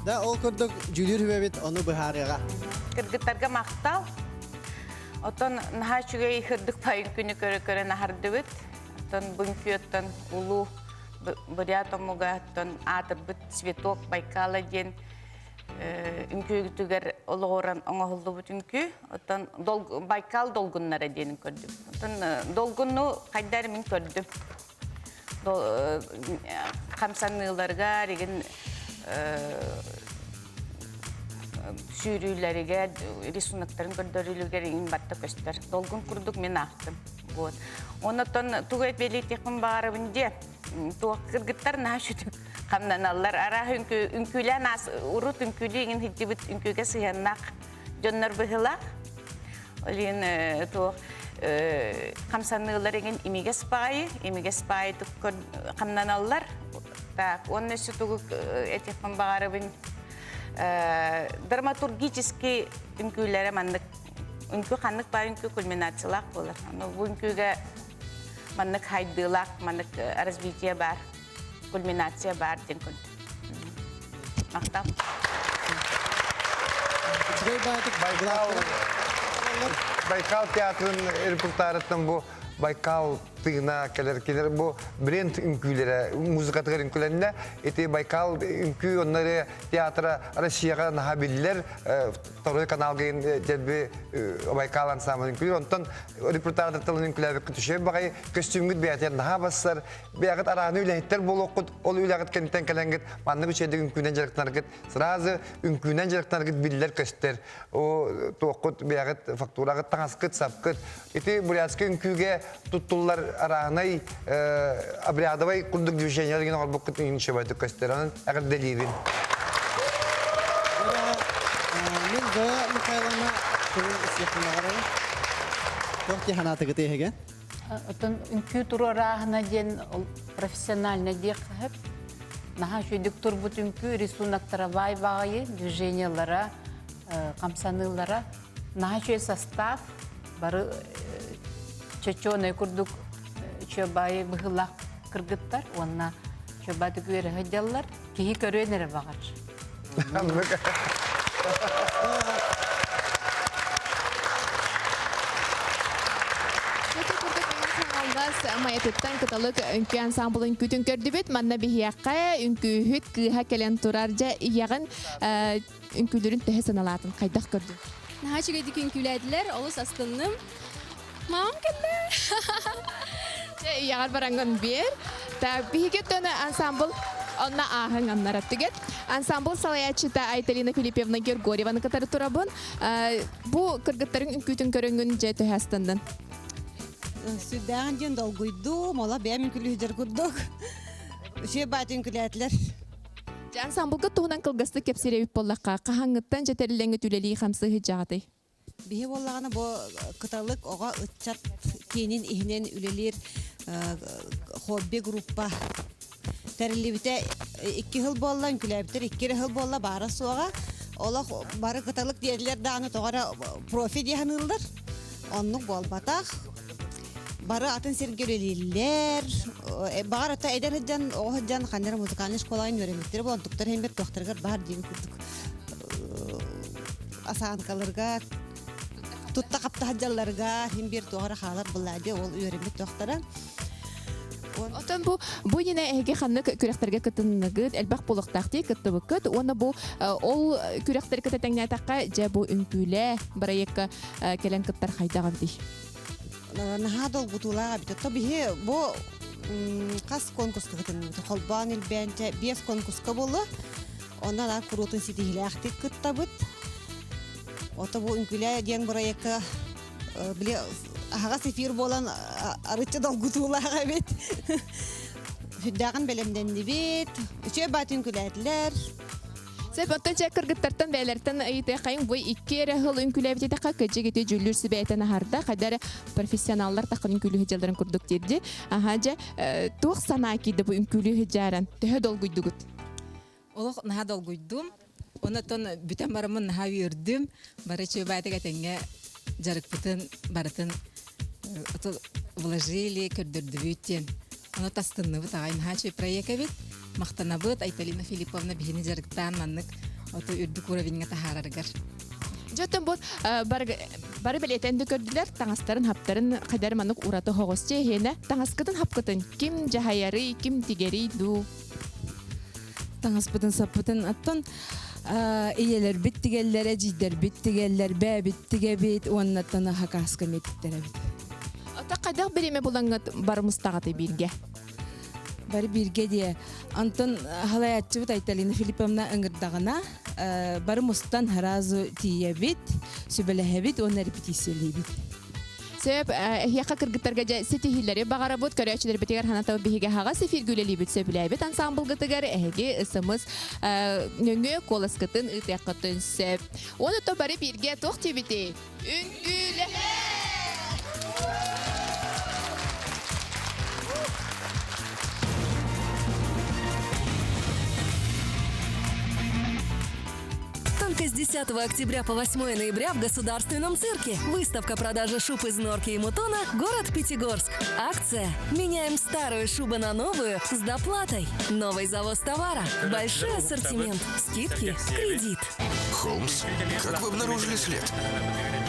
Да ол курдук дьүүлүүр хүбэбит ону быһаарыаҕа. Кыргыттарга махтал. Оттон наһаа үчүгэй хырдык пайын күнү көрө-көрө наһардыбыт. Оттон бу үҥкүүттэн улуу бурят омугаттан аатырбыт Цветок Байкала диэн үҥкүүтүгэр олоҕуран оҥоһуллубут үҥкүү. Оттон Байкал долгуннара диэнин көрдүм. Оттон долгунну хайдар мин көрдүм. Хамсаныыларыгар, игин сүүрүүлэригэр, рисуноктарын көрдөрүүлэригэр игин барта көстөр. Долгун курдук мин аахтым. Вот. Онотон тугу бэлиэтиэхпин баҕарабын диэ. Туох кыргыттар наһаа сүтүк хамнаналлар. Араах үҥкүүлээн аас урут үҥкүүлүү иҥин сылдьыбыт үҥкүүгэ сыһыаннаах дьоннор быһыылаах. Ол иһин туох хамсаныылар иҥин имигэс баайы, имигэс баайы хамнаналлар. Так, уонна өссө тугу этиэхпин баҕарабын. Драматургический үҥкүүлэрэ маннык үҥкүү ханнык баай үҥкүү кульминациялаах буолар. Аны бу үҥкүүгэ маннык хайдыылаах, маннык развитие баар, кульминация баар диэн көрдүм. Махтал. Байкал Байкал театрын репертуарыттан бу Байкал тыына кэлэр кинилэр бу бренд үҥкүүлэрэ музыкатыгар үҥкүлэннэ ити Байкал үҥкүү оннары театра Россияҕа наһаа биллэр второй каналга дьэлби Байкал ансамбль үҥкүүлүүр онтон репертуардар тылын үҥкүлээбиккит үчүгэй баҕайы көстүүмҥүт бэйэтигэр наһаа бассар бэйэҕит арааны үлэһиттэр буолуоххут ол үлэҕит кэнниттэн кэлэҥҥит маннык үчүгэйдик үҥкүүнэн дьарыктанаргыт сразу үҥкүүнэн дьарыктанаргыт биллэр көстөр о туоххут бэйэҕит фактураҕыт таҥаскыт сапкыт ити бурятскай үҥкүүгэ туттуллар арааһынай обрядовай курдук движениелар гин оҥорбуккут үчүгэйдик көстөр онон эҕэрдэлиибин Мин Зоя Михайловна тылын истиэхпин баҕарабын. Туох дии санаатыгыт эһиги? Оттон үҥкүү туруорааһына диэн ол профессионально диэххэ сөп. Наһаа үчүгүйдүк турбут үҥкүү рисуноктара баай баҕайы, движениелара, хамсаныылара. Наһаа үчүгэй состав, бары чочуонай курдук үчүгэй баайы быһыылаах кыргыттар уонна үчүгэй баайдык үөрэ сылдьаллар. Киһи көрүөн эрэ баҕар. Майатыттан кыталык үҥкүү ансамблын үҥкүүтүн көрдүбүт. Манна биһиэхэ үҥкүүһүт кыыһа кэлэн турар. Дьэ, ийэҕин үҥкүүлэрин төһө саналаатын хайдах көрдүҥ? Наһаа үчүгэйдик үҥкүүлээтилэр, олус астынным. Мамам кэллэ. Дьэ, ийэҕэр бараҥҥын биэр. Так, биһиги тон ансамбл онно ааһыҥ аннара түгет. Ансамбл салайааччыта Айталина Филиппьевна Григорьеваны кытары турабын. Бу кыргыттарыҥ үҥкүүтүн көрөҥҥүн дьэ төһө астыннын? Сүрдээҕин диэн долгуйдум, ола бэйэм үҥкүүлүүр курдук. Үчүгэй баат үҥкүүлээтилэр. Дьэ, ансамблга туһунан кылгастык кэпсиир эбит буоллахха, хаһааҥҥыттан дьэ тэриллэҥҥит үлэлии хамсыы сылдьаҕытый? Биһи буоллаҕына бу кыталык оҕо ыччат киинин иһинэн үлэлиир хобби группа тэриллибитэ икки сыл буолла, үҥкүүлээбиттэр икки эрэ сыл буолла баара суоҕа. Олох бары кыталык диэтилэр даҕаны тоҕо эрэ профи дии саныыллар. Оннук буолбатах. Бары атын сиргэ үлэлииллэр. Баҕар ата эдэр сылдьан, оҕо сылдьан ханна эрэ музыкальнай школаҕа үөрэммиттэрэ буолан туктар иһин бэрт туохтарыгар баар диэбит курдук осанкаларга тутта хапта сылдьалларыгар иһин биир туох эрэ хаалар былаадьа ол үөрэммит туохтара. Оттон бу бу иннинэ эһиги ханнык күрэхтэргэ кытынныгыт, элбэх буолуохтаах дии кыттыбыккыт уонна бу ол күрэхтэри кытта тэҥнээтэххэ дьэ бу үҥкүүлээ бырайыакка кэлэн кыттар хайдах эбитий? Наһаа долгутуулаах эбит. Ото биһи бу хас конкурска кытынныбыт? Холбоон илбээнчэ биэс конкурска буолла. Онон аар куруутун ситиһилээхтик кыттабыт. Ото бу үҥкүүлээ диэн бырайыакка били аһаҕас эфир буолан арычча долгутуулаах эбит. Сүрдээҕин бэлэмнэннибит. Үчүгэй баат үҥкүүлээтилэр. Сөп, оттон чэ кыргыттартан бэйэлэриттэн ыйытыаххайыҥ бу икки эрэ сыл үҥкүүлээбит диэтэххэ, кырдьык ити дьүүллүүр сүбээтэн аһарда, хайда эрэ профессионаллар таххан үҥкүүлүү сылдьалларын курдук диирди. Аха, дьэ, туох санаа киирдэ бу үҥкүүлүү сылдьааран? Төһө долгуйдугут? Олох наһаа долгуйдум. Онон бүтэн бараммын наһаа үөрдүм. Бары чүөбаатык этэҥҥэ дьарыкпытын барытын вложили, көрдөрдүбүт диэн. Ону тастынныбыт аҕай наһаа үчүгэй проект эбит. Махтанабыт Айталина Филипповна биһини дьарыктаан маннык оту үрдүк уровеньҥа таһаарарыгар. Дьэ, оттон бу бар. Бары бэлиэтэн да көрдүлэр, таҥастарын хаптарын хайдар маннык ураты оһоҕосчу эһиэнэ таҥаскытын хапкытын ким дьаһайарый, ким тигэрий дуу? Таҥаспытын саппытын оттон ийэлэрбит тигэллэр, эдьиийдэрбит тигэллэр, бээбит тигэбит уоннаттан хакааска миэтиттэрэбит. Ата хайдах бириэмэ булаҥҥыт бары мустаҕатый бииргэ? Бары бииргэ диэ. Онтон халайааччыбыт Айталина Филипповна ыҥырдаҕына, бары мустан сразу тиийэбит, сүбэлэһэбит уонна репетициялиибит. Сөп, эһиэхэ кыргыттарга дьэ ситиһиилэри баҕарабыт, көрөөччүлэрбитигэр ханатабыт биһиги аһаҕас эфиргэ үлэлиибит сөбүлээбит ансамблгытыгар эһиги ысымыс нөҥүө куоласкытын ыытыаххытын сөп. Уонна то бары бииргэ туох диэбитий? Үҥкүүлэһэ! Только с 10 октября по 8 ноября в Государственном цирке. Выставка продажи шуб из норки и мутона «Город Пятигорск». Акция «Меняем старую шубу на новую с доплатой». Новый завоз товара, большой ассортимент, скидки, кредит. Холмс, как вы обнаружили след?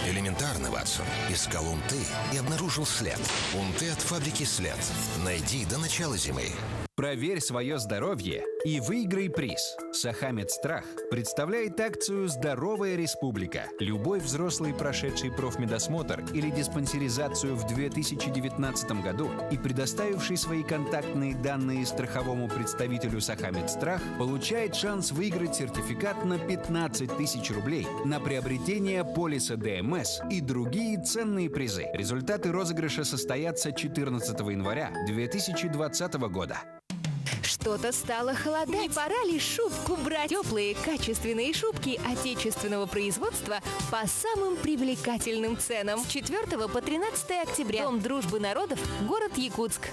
Элементарно, Ватсон. Искал унты и обнаружил след. Унты от фабрики «След». Найди до начала зимы. Проверь свое здоровье и выиграй приз. Сахамед Страх представляет акцию «Здоровая республика». Любой взрослый, прошедший профмедосмотр или диспансеризацию в 2019 году и предоставивший свои контактные данные страховому представителю Сахамед Страх, получает шанс выиграть сертификат на 15 тысяч рублей на приобретение полиса ДМС и другие ценные призы. Результаты розыгрыша состоятся 14 января 2020 года. Что-то стало холодать. Не пора ли шубку брать? Теплые, качественные шубки отечественного производства по самым привлекательным ценам. С 4 по 13 октября. Дом дружбы народов, город Якутск.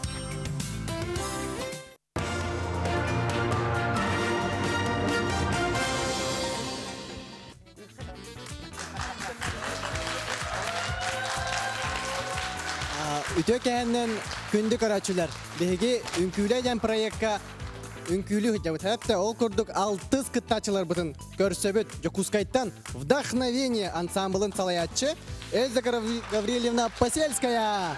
Үтө кэһэннэн күндү көрөөччүлэр, биһиги Үҥкүүлэ диэн проекка үҥкүүлүү сылдьабыт. Хэптэ ол курдук алтыс кыттааччыларбытын көрсөбүт. Дьокуускайтан Вдохновение ансамблын салайааччы Эльза Гаврильевна Посельская.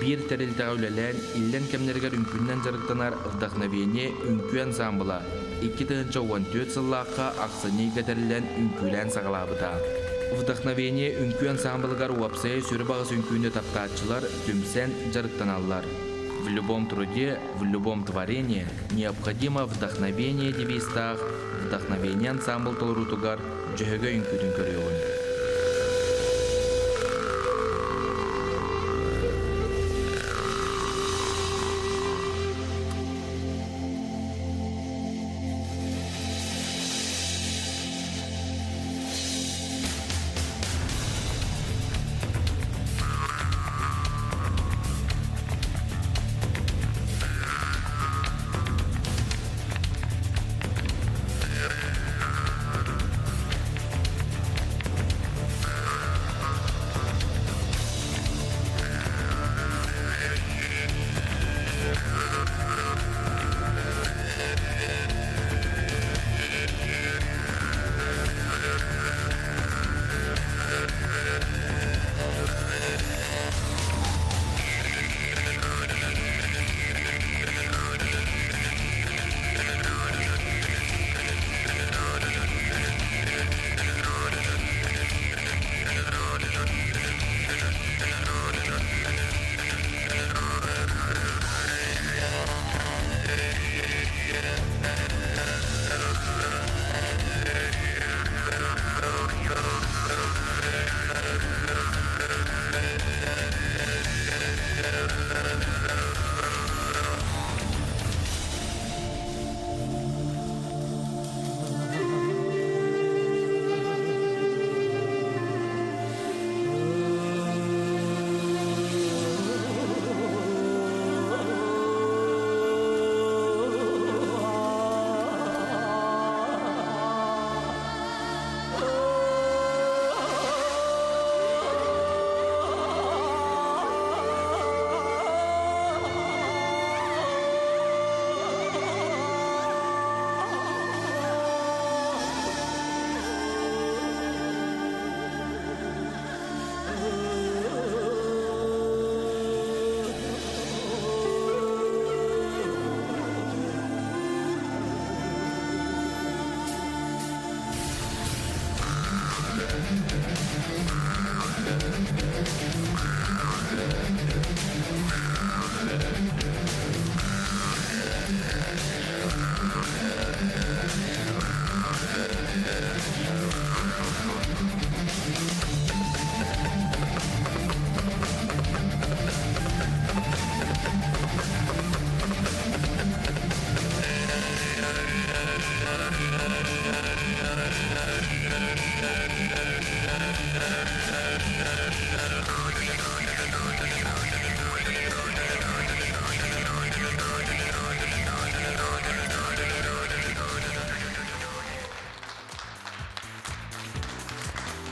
Биир тэрилтэҕэ үлэлээн, иллэҥ кэмнэригэр үҥкүүнэн дьарыктанар Вдохновение үҥкүү ансаамбыла 2014 сыллаахха ахсынньыга тэриллэн үҥкүүлээн саҕалаабыта. Вдохновение үҥкүү ансаамбылыгар уопсайа сүрү баҕас үҥкүүнү таптааччылар түмсэн дьарыктаналлар. В любом труде, в любом творении необходимо вдохновение девизтаах Вдохновение ансаамбыл толоруутугар Дьөһөгөй үҥкүүтүн көрүөҕүҥ.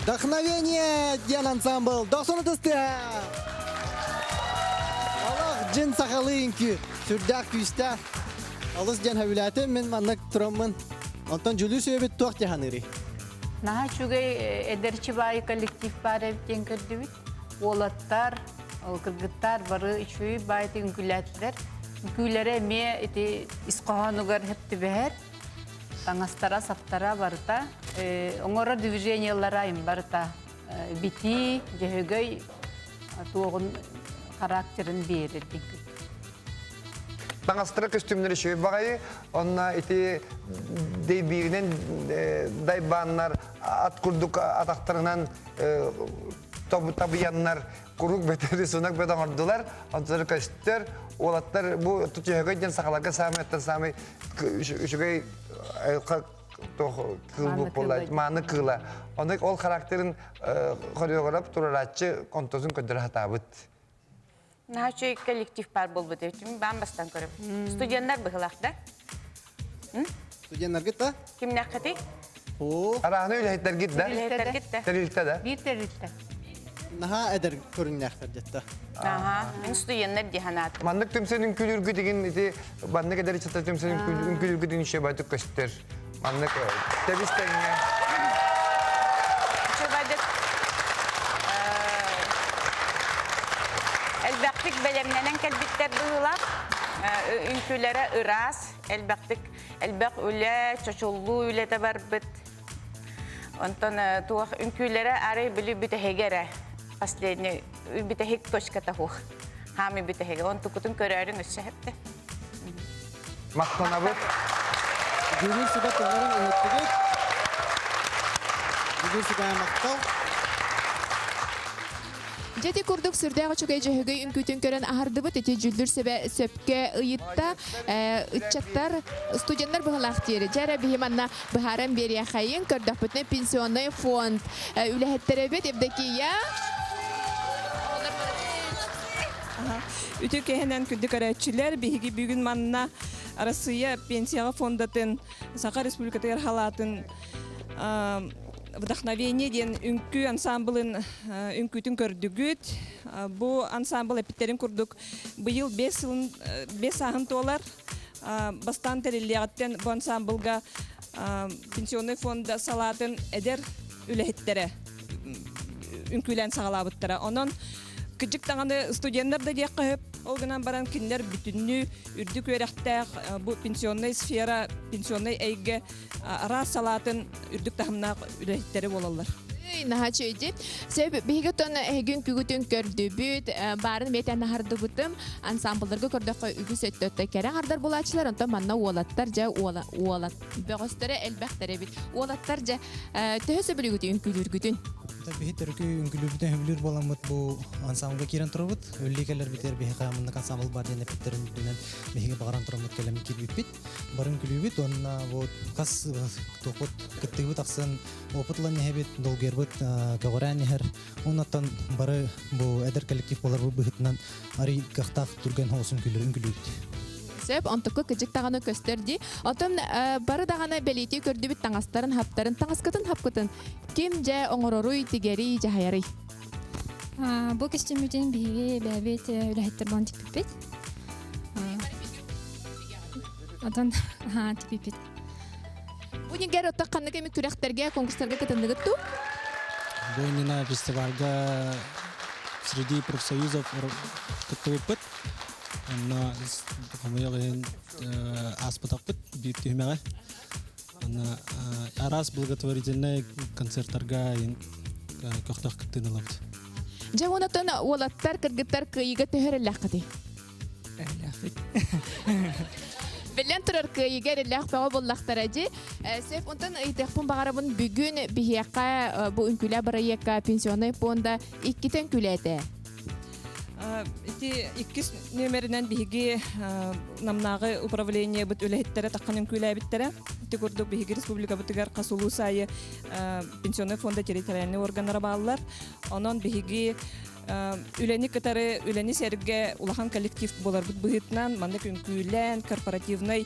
Вдохновение диэн ансамбл 90 тыстыа. Олох дьин сахалыы үҥкүү сүрдээх күүстээх. Олус диэн сөбүлээтим мин маннык тураммын. Онтон Дьүлүү сүөбүт туох дьаһаныырый? Наһаа үчүгэй эдэрчи баайы коллектив баар эбит диэн көрдүбүт. Уолаттар, кыргыттар бары үчүгэй баайытык үҥкүүлээтилэр. Үҥкүүлэрэ эмиэ ити ис хоһоонугар сөп түбэһэр. Таҥастара, саптара барыта, оҥорор движениелара им барыта битии, дьөһөгөй туоҕун характерын биэрэр диэн Таҥастара көстүүмнэр үчүгэй баҕайы, онно ити дэйбииринэн дайбааннар ат курдук атахтарынан табыйаннар куруук бөтө рисунок бөтө оҥордулар. Онтулар көстөр, уолаттар бу түһөгөй диэн сахаларга саамай оттон саамай үчүгэй айылҕа кыыл буолла, мааны кыыла. Онно ол характерын хореограф турарааччы онтосун көрдөрө сатаабыт. Наһаа үчүгэй коллектив баар буолбут эбит. Баан бастан көрөбүн. Студеннар быһылаах да? Студеннаргыт да? Кимнээххитий? Арааны үлэһиттэргит да? Үлэһиттэргит да? Тэрилтэ да? Биир тэрилтэ. Наһаа эдэр көрүҥнээхтэр дьэтта. Аха, мин студеннар дии санаатым. Маннык түмсэн үҥкүүлүүргүт игин ити маннык эдэр ыччаттар түмсэн үҥкүүлүүргүт үҥшэ байтык көстөр. Маннык тэбис тэҥҥэ. Чубадык элбэхтик бэлэмнэнэн кэлбиттэр быһыылаах. Үҥкүүлэрэ ыраас, элбэхтик элбэх үлэ, чочуллуу үлэтэ барбыт. Онтон туох үҥкүүлэрэ арай били бүтэһигэ эрэ последний бүтэһик точката суох. Хаамый бүтэһигэ. Онтукутун көрөөрүҥ өссө хэптэ. Махтанабыт. Дьүүлүүр сүбэ тылларын иһиттигит. Дьүүлүүр сүбэҕэ махтал. Дьэти курдук сүрдээх үчүгэй дьөһөгөй үҥкүүтүн көрөн аһардыбыт. Ити дьүүллүүр сүбэ сөпкө ыйытта. Ыччаттар, студеннар быһылаах диэри. Дьэ эрэ биһи манна быһааран биэриэхэйин. Көрдөхпүтүнэ пенсионный фонд үлэһиттэрэбит. Евдокия. Үтүө киэһэнэн күндү көрөөччүлэр, биһиги бүгүн манна Арассыыйа пенсияҕа фондатын Саха Республикатыгар халаатын Вдохновение диэн үҥкүү ансамблын үҥкүүтүн көрдүгүт. Бу ансамбл эппиттэрин курдук быйыл 5 сылын 5 сааһын туолар. Бастаан тэриллиэҕиттэн бу ансамблга пенсионный фонда салаатын эдэр үлэһиттэрэ үҥкүүлээн саҕалаабыттара. Онон кыдьык даҕаны студеннар да диэххэ сөп. Ол гынан баран кинилэр бүтүннүү үрдүк үөрэхтээх бу пенсионнай сфера, пенсионнай эйгэ араас салаатын үрдүк таһымнаах үлэһиттэри буолаллар. Наһаа үчүгэй. Сөп, биһиги оттон эһиги үҥкүүгүтүн көрдүбүт, баарын бэйэтэ наһардыбытым. Ансамблларга көрдөххө үгүс өттө кэрэ аҥардар буолааччылар, онтон манна уолаттар дьэ уолат бөҕөстөрө элбэхтэр эбит. Уолаттар дьэ төһө сөбүлүүгүт үҥкүүлүүргүтүн? Биһи төрүкү үҥкүүлүүрбүтүн сөбүлүүр буоламмыт бу ансамблга киирэн турабыт. Өллүү кэлэрбитигэр биһиэхэ маннык ансамбл бар диэн эппиттэрин үрдүнэн биһиги баҕаран тураммыт кэлэн киирбиппит. Бары үҥкүүлүүбүт уонна бу хас тохут кыттыыбыт ахсын опыт ылан иһэбит, долгуйарбыт көҕүрээн иһэр. Оннуттан бары бу эдэр коллектив буоларбыт быһыытынан арый кыахтаах түргэн соҕус үҥкүүлэр үҥкүүлүүбүт. Сөп, онтукка кыдьык даҕаны көстөр дии. Оттон бары даҕаны бэлиэтии көрдүбүт таҥастарын, хаптарын, таҥаскытын хапкытын ким дьэ оҥороруй, тигэрий, дьаһайарый? Бу көстүүммүтүн биһиги бэйэбит үлэһиттэр буолан тикпиппит. Отон тикпиппит. Бу нигер отто ханнык эми күрэхтэргэ, конкурстарга кытынныгыт туу? Бу иннинэ фестивальга среди профсоюзов кыттыбыппыт. Онно хомойуох иһин ааспатахпыт биир түһүмэҕи. Онно араас благотворительнай концерттарга көхтөөх кыттыыны ылабыт. Дьэ онотон уолаттар, кыргыттар кыайыыга төһө эрэллээххитий? Эрэллээхпит. Биллэн турар кыайыыга эрэллээх бөҕө буоллахтара дии. Сөп, онтон ыйытыахпын баҕарабын бүгүн биһиэхэ бу үҥкүүлээ бырайыакка пенсионнай пуонда иккитэ үҥкүүлээтэ. Ити иккис нүөмэринэн биһиги Намнааҕы управлениебыт үлэһиттэрэ таххан үҥкүүлээбиттэрэ. Ити курдук биһиги республикабытыгар хас улуус аайы пенсионный фонда территориальный органнара бааллар. Онон биһиги үлэни кытары үлэни сэргэ улахан коллектив буоларбыт быһыытынан маннык үҥкүүлээн корпоративнай.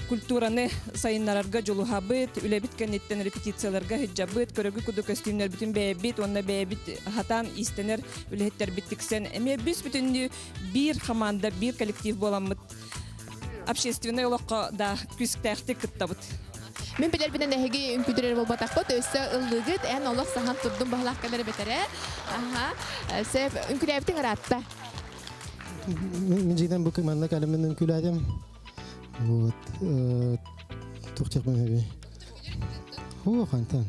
культураны сайыннарарга дьулуһабыт, үлэбит кэнниттэн репетицияларга сылдьабыт, көрөгү куду көстүүмнэрбитин бэйэбит уонна бэйэбит хатаан иистэнэр үлэһиттэрбит тиксэн эмиэ бүс бүтүннүү биир команда, биир коллектив буоламмыт общественнай олоххо да күүстээхтик кыттабыт. Мин билэрбинэн эһиги үҥкүүдүрэр буолбатахпыт, өссө ыллыгыт, эн олох саһан турдун баһылаах кэлэр бэтэрэ. Аха, сөп, үҥкүүлээбитиҥ ыраатта. Мин дьиҥинэн бу манна кэлэммин үҥкүүлээтим. Вот, туох диэхпин сөбүй? Оо, хантан.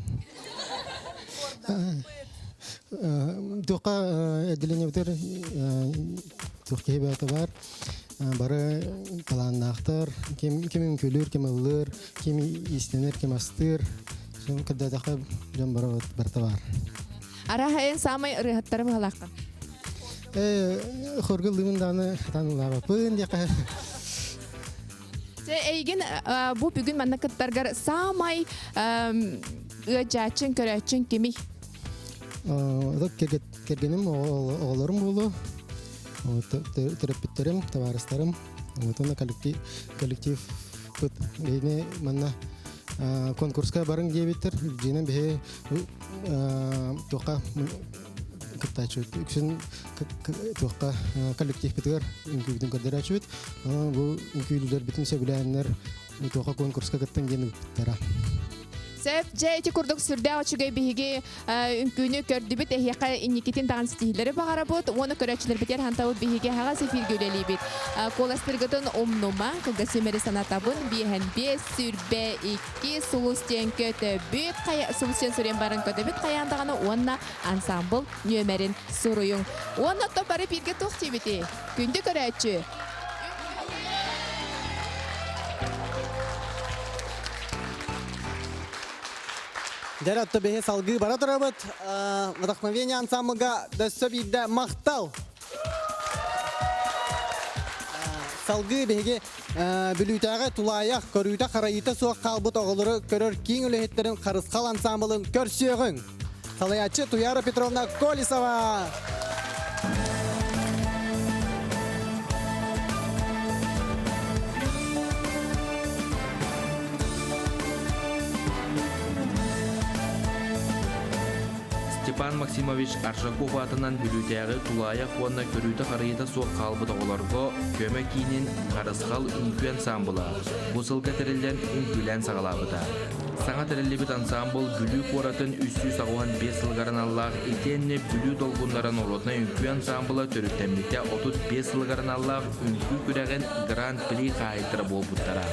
Туохха отделениебытыгар туох киһи бэйэтэ баар. Бары талааннаахтар, ким ким үҥкүүлүүр, ким ыллыыр, ким иистэнэр, ким астыыр. Кырдьаҕаска дьон бары барыта баар. Арааһа эн саамай ырыаһыттары быһалааххын. Э, хорга ыллыыбын даҕаны хатан ыллаабаппын диэххэ. Дьэ, эйигин бу бүгүн манна кыттаргар саамай ыадьааччын, көрөөччүн кимий? Кэргэним, оҕолорум буолуо. Төрөппүттэрим, табаарыстарым, уонна коллектив коллективпыт биһини манна конкурска барыҥ диэбиттэр. Дьиэнэн биһи туохха кыттааччыбыт. Үксүн туохха коллективпытыгар үҥкүүбүтүн көрдөрөөччүбүт. Бу үҥкүүлүүлэрбитин сөбүлээннэр туохха конкурска кыттан диэн ыыппыттара. Сөп, дьэ ити курдук сүрдээх үчүгэй биһиги үҥкүүнү көрдүбүт, эһиэхэ инникитин даҕаны ситиһиилэри баҕарабыт уонна көрөөччүлэрбитигэр хантабыт биһиги аһаҕас эфиргэ үлэлиибит. Куоластыргытын умнумаҥ, кылгас симэри санатабын, биэһэн биэс, сүрбэ икки, сулус диэн көтөбүт, хайа, сулус диэн суруйан баран көтөбүт хайаан даҕаны уонна ансамбл нүөмэрин суруйуҥ. Уонна оттон бары бииргэ туох диибитий? Күндү көрөөччү! Дьэ, отто биһи салгыы бара турабыт. Вдохновение ансамблга дөссө биирдэ махтал! Салгыы биһиги Бүлүүтээҕи тулаайах, көрүүтэ-харайыыта суох хаалбыт оҕолору көрөр киин үлэһиттэрин Харысхал ансамблын көрсүөҕүҥ! Салайааччы Туяра Петровна Колесова! Степан Максимович Аржаков аатынан Бүлүүтээҕи тулаайах уонна көрүүтэ-харайыыта суох хаалбыт оҕолорго көмө киинин Харысхал үҥкүү ансаамбыла бу сылга тэриллэн үҥкүүлээн саҕалаабыта. Саҥа тэриллибит ансаамбыл Бүлүү куоратын 385 сылыгар аналлаах итиэннэ Бүлүү долгуннара норуотунай үҥкүү ансаамбыла төрүттэммитэ 35 сылыгар аналлаах үҥкүү күрэҕин Гран-при хаһаайыттара буолбуттара.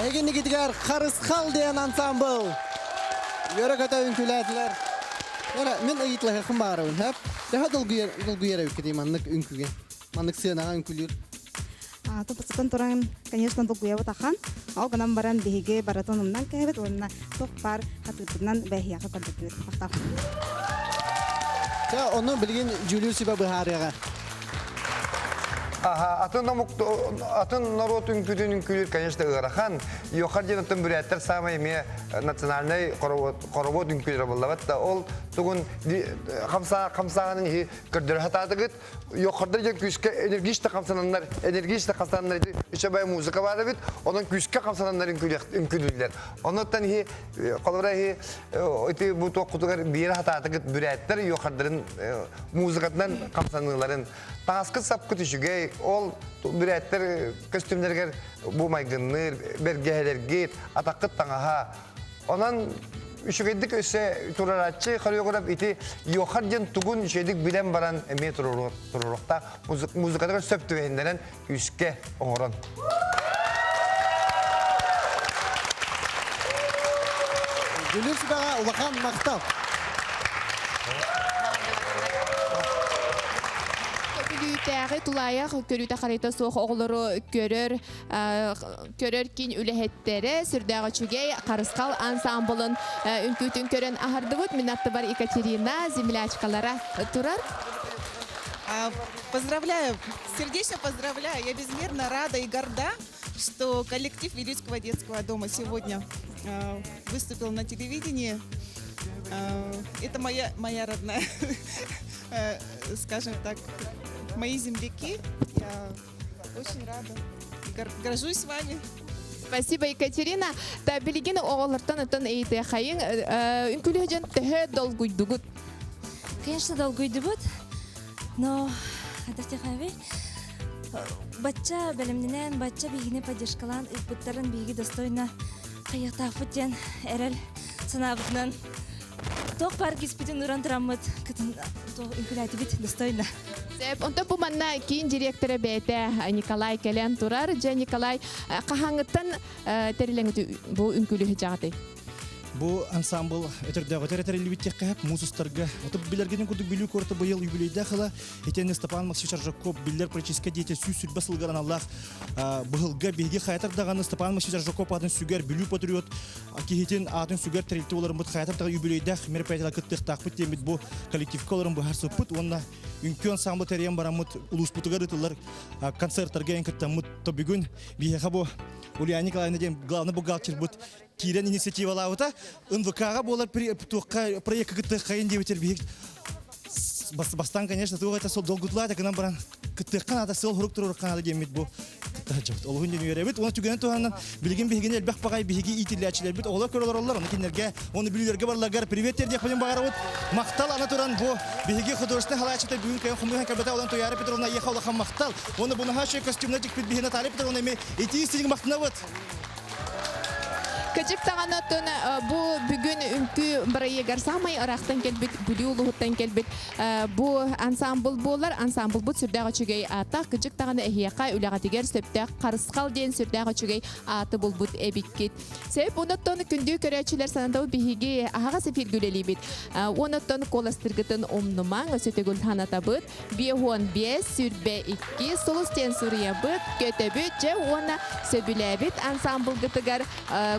Эгинигитигэр Харысхал диэн ансамбл. Үөрэ-көтө үҥкүүлээтилэр. Яра, мин ыйытлаһыахым баарабын, хөп? Төһө долгуйар долгуйар эбиккитий маннык үҥкүүгэ? Маннык сыанаҕа үҥкүүлүүр. Туппутуттан туран, конечно, долгуйабыт ахан. Ол гынан баран биһиги барытын умнан кэһэбит уонна туох баар хатыырбытынан бэһиэхэ көрдөрдүбүт. Махтал. Чэ, ону билигин дьүүлүүр сүбэ быһаарыаҕа. Аха, атын омук, атын норуот үҥкүүтүн үҥкүүлүүр, конечно, ыарахан. Йохар диэн оттон бүрээттэр саамай эмиэ национальнай хоровод үҥкүүлэрэ буоллабат да, ол тугун хамсааһынын иһи көрдөрө сатаатыгыт. Йохардар диэн күүскэ энергично хамсананнар, энергично хамсананнар үчүгэй музыка баар эбит, онон күүскэ хамсананнар үҥкүүлүүллэр. Онуттан иһи холобура иһи ити бу туоххутугар биэрэ сатаатыгыт бүрээттэр йохардарын музыкатынан хамсаныыларын таҥаскыт сапкыт үчүгэй, ол бүрээттэр көстүүмнэригэр бу майгынныыр, бэргэһэлэргит, атаххыт таҥаһа. Онон үчүгэйдик өссө турарааччы хореограф ити Йохар диэн тугун үчүгэйдик билэн баран эмиэ туруоруохтаах музыкатыгар сөп түбэһиннэрэн күүскэ оҥорон. Дьүлүр сүбэҕэ улахан махтал. Бүлүүтээҕи тулаайах көрүүтэ харайта суох оҕолору көрөр көрөр киин үлэһиттэрэ сүрдээх үчүгэй Харысхал ансамблын үҥкүүтүн көрөн аһардыбыт. Мин аттыбар Екатерина землячкалара турар. Поздравляю, сердечно поздравляю. Я безмерно рада и горда, что коллектив Вилюйского детского дома сегодня выступил на телевидении. Это моя, моя родная, скажем так, мои земляки. Я очень рада и горжусь вами. Спасибо, Екатерина. Та билигин оҕолортон оттон ыйытыахайыҥ үҥкүүлүү дьон төһө долгуйдугут? Конечно, долгуйдубут, но хайдах бачча бэлэмнэнэн, бачча биһигини поддержкалаан ыыппыттарын биһиги достойно хайыахтаахпыт диэн эрэл санаабытынан туох баар киспитин уран тураммыт кытын үҥкүүлээтибит достойно. Сөп. Онтон бу манна киин директора бэйэтэ Николай кэлэн турар. Дьэ, Николай, хаһааҥҥыттан тэрилэҥит бу үҥкүүлү сыдьаҕытый? Бу ансамбл өтөрдөөҕүтэ эрэ тэриллибит диэххэ сөп, муус устарга. Оту билэргитин курдук Бүлүү куората быйыл юбилейдаах ыла. Итиэннэ Степан Максимович Аржаков биллэр политическай деятель 120 сылыгар аналлаах быһылга биһиги хайатар даҕаны Степан Максимович Аржаков аатын сүгэр Бүлүү патриот киһитин аатын сүгэр тэрилтэ олоруммут хайатар даҕаны юбилейдаах мероприятиелар кыттыахтаахпыт диэммит бу коллективка олорон быһаарсыппыт уонна үҥкүү ансамбл тэрийэн бараммыт улууспутугар ыытыллар концерттарга эн кыттаммыт то бүгүн биһиэхэ бу Ульяна Николаевна диэн главный бухгалтербыт киирэн инициативалаабыта НВК-ҕа буолар туохха проекка кыттыаххайын диэбитэр биһик бастаан конечно туох это сол долгутулаата гынан баран кыттыахха наада сыал хорук туруорукка наада диэммит бу кытта сылдьабыт олуһун диэн үөрэбит уонна түгэнин туһанан билигин биһигини элбэх баҕай биһиги иитиллээччилэрбит оҕолор көрө олороллор ону кинилэргэ уонна бүлүүлэргэ барыларыгар привет диэхпитин баҕарабыт махтал аны туран бу биһиги художественный халааччыта бүгүн кэлэн хомуйан кэлбэтэ олон Туяра Петровна эйиэхэ улахан махтал уонна бу наһаа үчүгэй костюмна тикпит биһи Наталья Петровна эми итии истиҥ махтанабыт Кыдьык даҕаны оттон бу бүгүн үҥкүү бырайыагар саамай ыраахтан кэлбит, Бүлүү улууһуттан кэлбит бу ансамбл буолар. Ансамблбыт сүрдээх үчүгэй ааттаах. Кыдьык даҕаны эһиэхэ үлэҕитигэр сөптөөх Харысхал диэн сүрдээх үчүгэй ааты булбут эбиккит. Сөп, онуттан күндү көрөөччүлэр санатабыт биһиги аһаҕас эфиргэ үлэлиибит. Онуттан куоластыргытын умнумаҥ, өссө төгүл санатабыт. 55 22 сулус диэн суруйабыт, көтөбүт, дьэ уонна сөбүлээбит ансамблгытыгар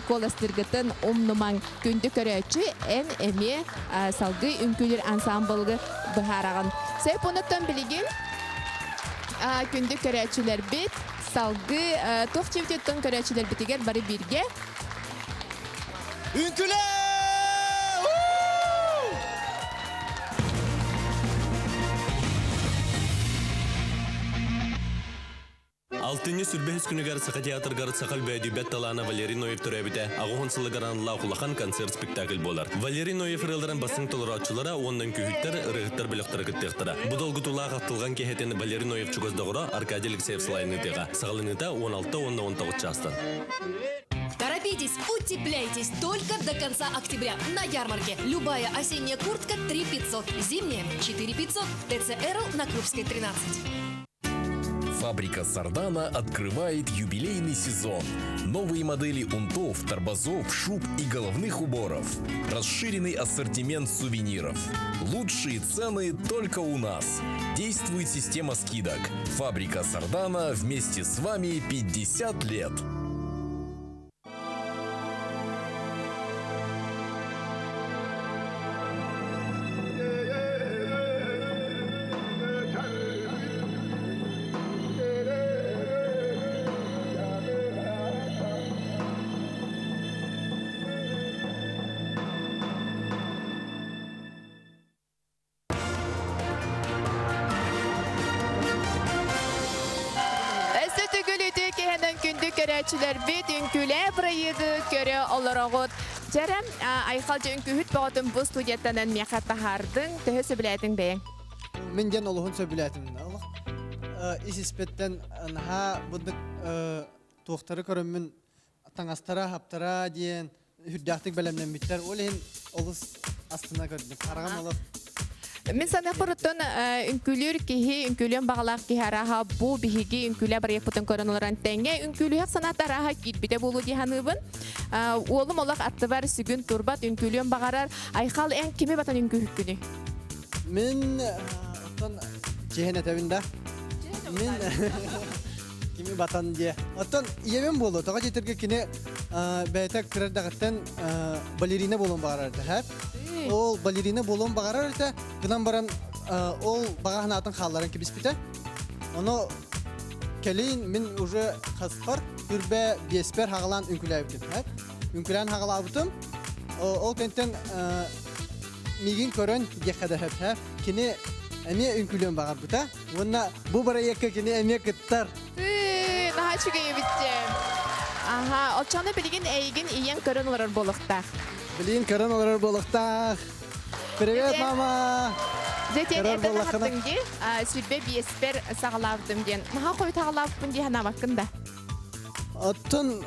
куоластыыргытын умнумаҥ. Күндү көрөөччү, эн эмиэ салгыы үҥкүүлүүр ансамблгы быһаараҕын. Сөп онуттан билигин күндү көрөөччүлэрбит салгыы туох чивтиттэн көрөөччүлэрбитигэр бары бииргэ Үҥкүлээ! Алтынньы сүрбэһис күнүгэр Саха театрыгар саха өлбөөдүйбэт талаана Валерий Ноев төрөөбүтэ аҕыһын сылыгар аналлаах улахан концерт-спектакль буолар. Валерий Ноев ырыаларын бастыҥ толорооччулара уонна үҥкүүһүттэр, ырыаһыттар бөлөхтөрө кыттыахтара. Бу долгутуулаах ахтылҕан киэһэтин Валерий Ноев чугас доҕоро Аркадий Алексеев салайыныытыаҕа. Саҕаланыыта 16 уонна 19 чаастан. Торопитесь, утепляйтесь только до конца октября на ярмарке. Любая осенняя куртка 3 500, зимняя 4 500. ТЦ «Эрл» на Крупской 13. Фабрика Сардана открывает юбилейный сезон. Новые модели унтов, торбозов, шуб и головных уборов. Расширенный ассортимент сувениров. Лучшие цены только у нас. Действует система скидок. Фабрика Сардана вместе с вами 50 лет. Өссө төгүл үтүө киһинэн күндү көрөөччүлэрбит үҥкүүлээ бырайыагы көрө олороҕут. Дьэрэ, Айхал дьэ үҥкүүһүт бөҕөтүн бу студияттан миэхэ таһаардыҥ. Төһө сөбүлээтиҥ бэйэҥ? Мин диэн олуһун сөбүлээтим. Олох ис испэттэн наһаа буддук туохтары көрөммүн таҥастара, хаптара диэн үрдээхтик бэлэмнэммиттэр. Ол иһин олус астына көрдүм. Хараҕым олох Мин саныахпар оттон үҥкүүлүүр киһи, үҥкүүлүөн баҕалаах киһи арааһа бу биһиги үҥкүүлэ барыйаппытын көрөн олорон тэҥҥэ үҥкүүлүһэх санаата арааһа киирбитэ буолуо дии саныыбын. Уолум олох аттыбар сүгүн турбат, үҥкүүлүөн баҕарар. Айхал, эн кими батан үҥкүүһүккүнүй? Мин оттон чиһэн этэбин да. Мин кими батан диэ. Оттон ийэбин буолуо. Тоҕо диэтэргэ кини бэйэтэ кырардаҕыттан балерина буолуон баҕарар этэ. Ол балерина буолуон баҕарар этэ. Гынан баран ол баҕа санаатын хаалларан кэбиспитэ. Ону кэлин мин уже хаспар үрбэ биэспэр хаҕалаан үҥкүлээбитим. Үҥкүлээн хаҕалаабытым. Ол кэнтэн миигин көрөн диэххэ да сөп. Кини эмиэ үҥкүүлүөн баҕарбыта. Уонна бу бырайыакка кини эмиэ кыттар. Наһаа үчүгэй эбит Аха, оччону билигин эйигин ийэҥ көрөн олорор буолуохтаах. Билигин көрөн олорор буолуохтаах. Привет, мама! Дьэ, тиэн эрдэ тахаттыҥ дии, сүрбэ биэспэр саҕалаабытым диэн. Наһаа хойут саҕалаабыппын дии санаабаккын да? Оттон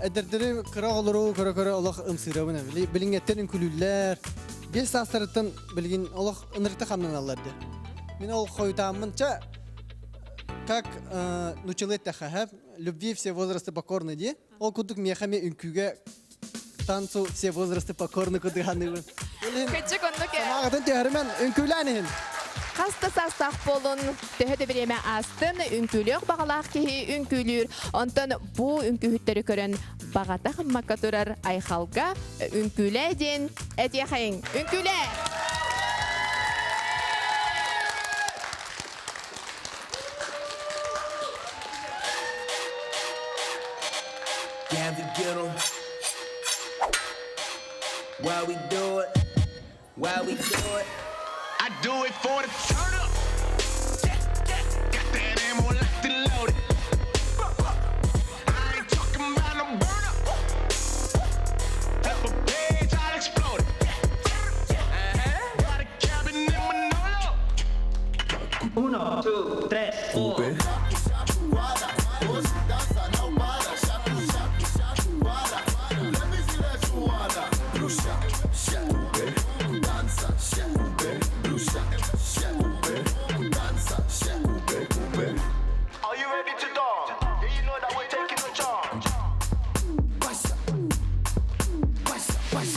эдэрдэри кыра оҕолору көрө-көрө олох ымсыырабын. Билиҥҥэттэн үҥкүлүүллэр. Биэс саастарыттан билигин олох ынырыкта хамнаналлар дии. Мин ол хойутааммын ча как нучалы эттэхэ, любви все возрасты покорны дии. Ол курдук миэхэ эмиэ үҥкүүгэ танцу все возрасты покорны курдук саныыбын. Кычык оннук Санааҕытын түһэримэн, үҥкүүлээн иһин. Хас да саастаах буолун, төһө да бириэмэ аастын, үҥкүүлүөх баҕалаах киһи үҥкүүлүүр. Онтон бу үҥкүүһүттэри көрөн баҕата хыммакка турар Айхалга үҥкүүлээ диэн этиэхэйиҥ. Үҥкүүлээ! Can't get 'em. Why we do it? Why we do it? I do it for the turn up. Yeah, yeah. Got that ammo locked and loaded. I ain't talking about no burn up. Flip a page, I'll explode it. Uh-huh. Got a cabin in Manolo. Uno, two, tres, four. Are you ready to dance? Yeah, you know that we're taking a charge. Bust Bust bust.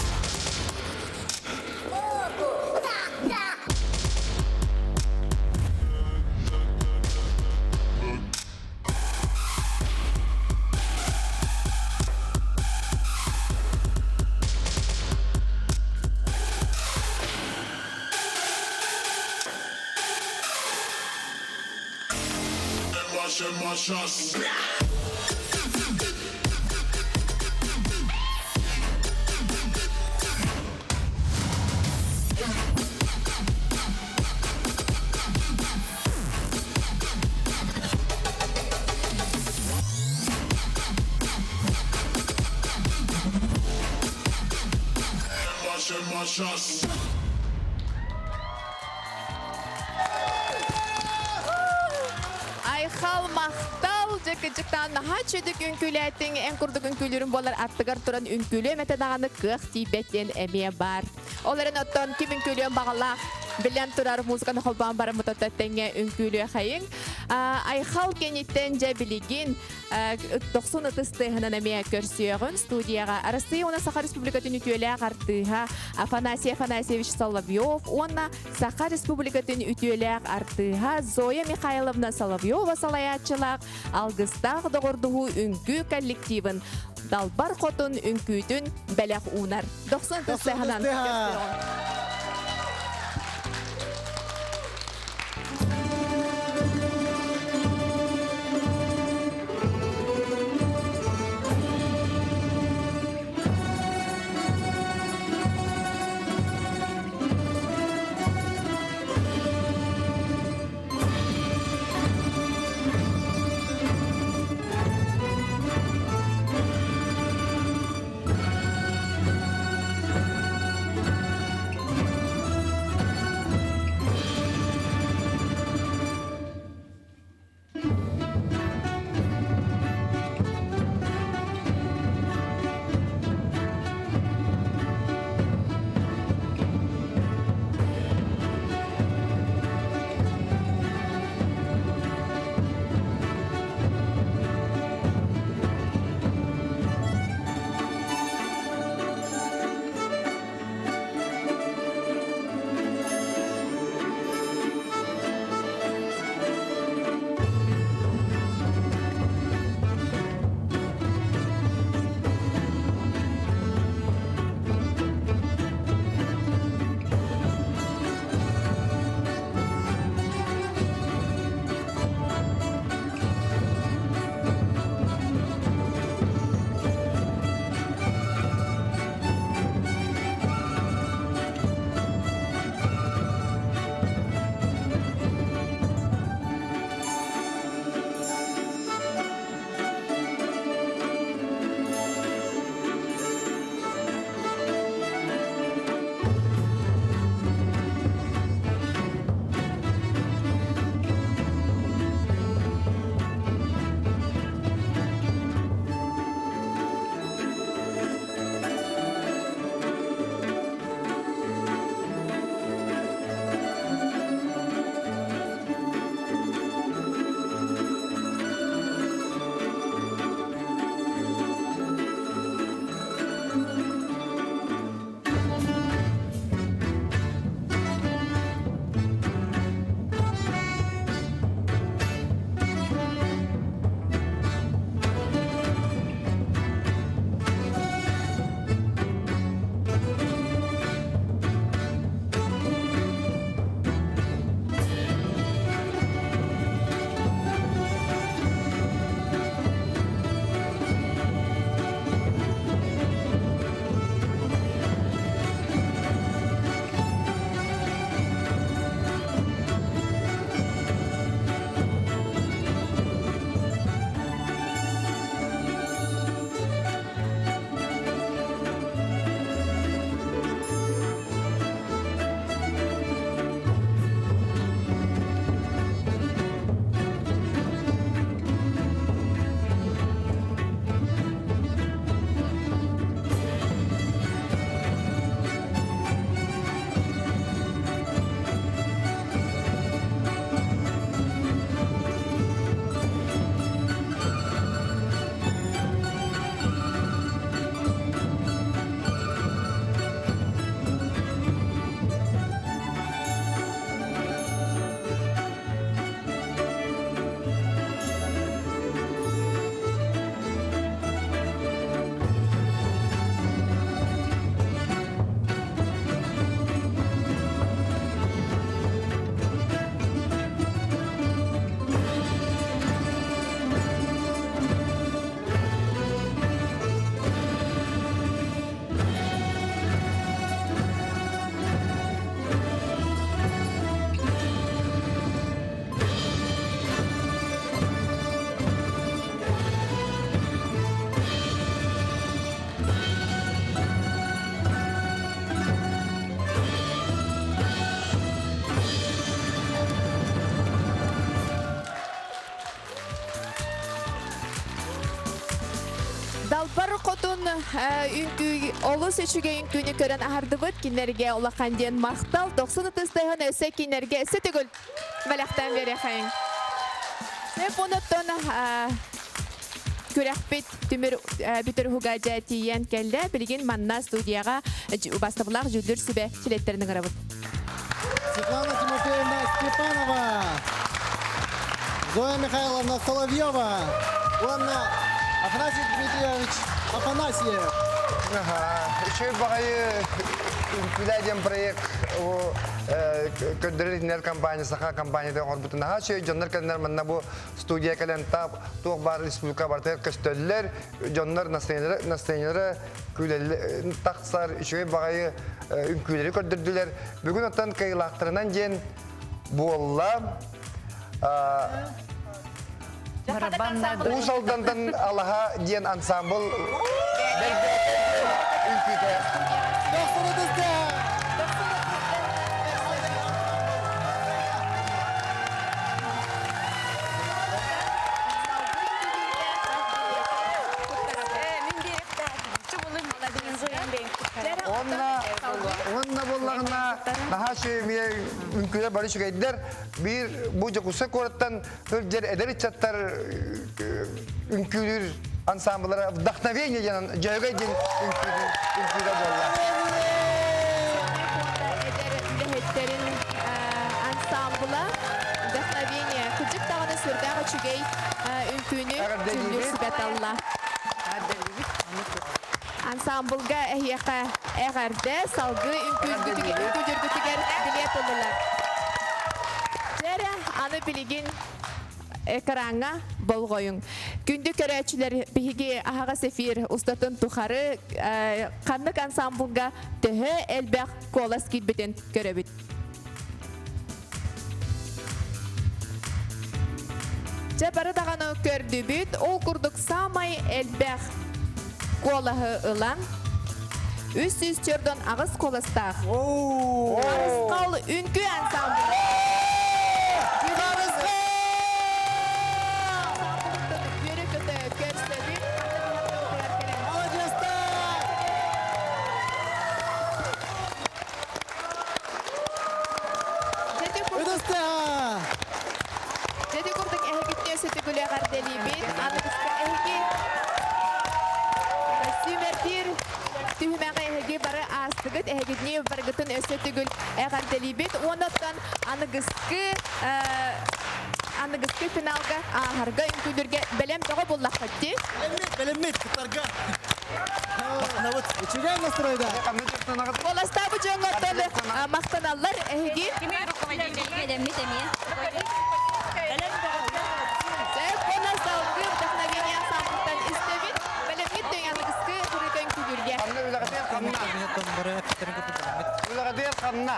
Айхал махтал дьыкыдьыктаан наһаа чөдүк үҥкүүлээтиҥ эн курдук үҥкүүлүүрүн буолар аттыгар туран үҥкүүлүөм этэ даҕаны кыах тиийбэт диэн эмиэ баар. Ол эрэн оттон ким үҥкүүлүөн баҕалаах? Билэн турар музыканы холбоон бараммыт тэҥҥэ үҥкүүлүөхайыҥ. Айхал кэнниттэн дьэ билигин дохсун ытыс тыаһынан эмиэ көрсүөҕүн студияҕа Арассыыйа уонна Саха Республикатын үтүөлээх артыыһа Афанасий Афанасьевич Соловьев уонна Саха Республикатын үтүөлээх артыыһа Зоя Михайловна Соловьева салайааччылаах Алгыстаах доҕордоһуу үҥкүү коллективын Далбар Хотун үҥкүүтүн бэлэх уунар. Дохсун ытыс тыаһынан көрсүөҕүҥ. Далбар хотун үҥкүү олус үчүгэй үҥкүүнү көрөн аһардыбыт. Кинилэргэ улахан диэн махтал. 90 ытыстыһын өссө кинилэргэ өссө төгүл бэлэхтээн биэриэхэйиҥ. Сөп онуттан күрэхпит түмүр бүтэр уһуга дьэ тиийэн кэллэ. Билигин манна студияҕа убастабылаах дьүүллүүр сүбэ чилиэттэрин ыҥырабыт. Светлана Тимофеевна Степанова, Зоя Михайловна Соловьева уонна Афанасий Дмитриевич Афанасьев. Үчүгэй баҕайы үҥкүүлээ диэн проект көрдөрөр иһитиннэрэр компания саха компанията оҥорбутун наһаа үчүгэй дьоннор кэлэннэр манна бу студия кэлэн тап туох баар республика барытыгар көстөллөр дьоннор настроениелара күлэллэр тахсар үчүгэй баҕайы үҥкүүлэри көрдөрдүлэр бүгүн оттон кыайыылаахтарынан диэн буолла Уус Алдантан Алаһа диэн ансамбл үҥкүүтэ. Онна онна буоллаҕына наһаа үчүгэй үҥкүүлэр бары үчүгэйдэр. Биир бу Дьокуускай куораттан сылдьар эдэр ыччаттар үҥкүүлүүр ансамблара «Вдохновение» диэн Дьөһөгөй диэн үҥкүүтэ буолла. Эдэр үлэһиттэрин ансамбла «Вдохновение» кырдьык даҕаны сүрдээх үчүгэй үҥкүүнү дьүүллүүр сүбэ талла. Ансамблга эһиэхэ эҕэрдэ, салгыы үҥкүүлүүргүтүгэр билиэт ыллылар. Дьэ аны билигин экраҥҥа болҕойуҥ. Күндү көрөөччүлэр, биһиги аһаҕас эфир устатын тухары ханнык ансамблга төһө элбэх куолас киирбитин көрөбүт. Дьэ бары даҕаны көрдүбүт, ол курдук саамай элбэх куолаһы ылан 348 куоластаах Харысхал үҥкүү ансамблы. Үөрэ-көтө көрсөбүт. Дьэти курдук эһигитне сөтүгүлэ эҕэрдэлиибит. Аныгыска эһиги сүүмэрдиир түһүмэҕи эһиги бары аастыгыт. Эһигитни барыгытын өссө төгүл эҕэрдэлиибит. Уоннаттан аныгыскы аныгыскы финалга ааһарга үҥкүүлүүргэ бэлэм бөҕө буллаххыт дии. Бэлэммит, бэлэммит, кыттарга. Үчүгэй настройда. Куоластаабыт дьоҥҥоттон махтаналлар эһиги. Бэлэммит эмиэ. Уонна салгыы вдохновение ансамбльтан истэбит. Бэлэммит дөҥ аныгыскы ырыа үҥкүүлүүргэ. Үлэҕитигэр ханна?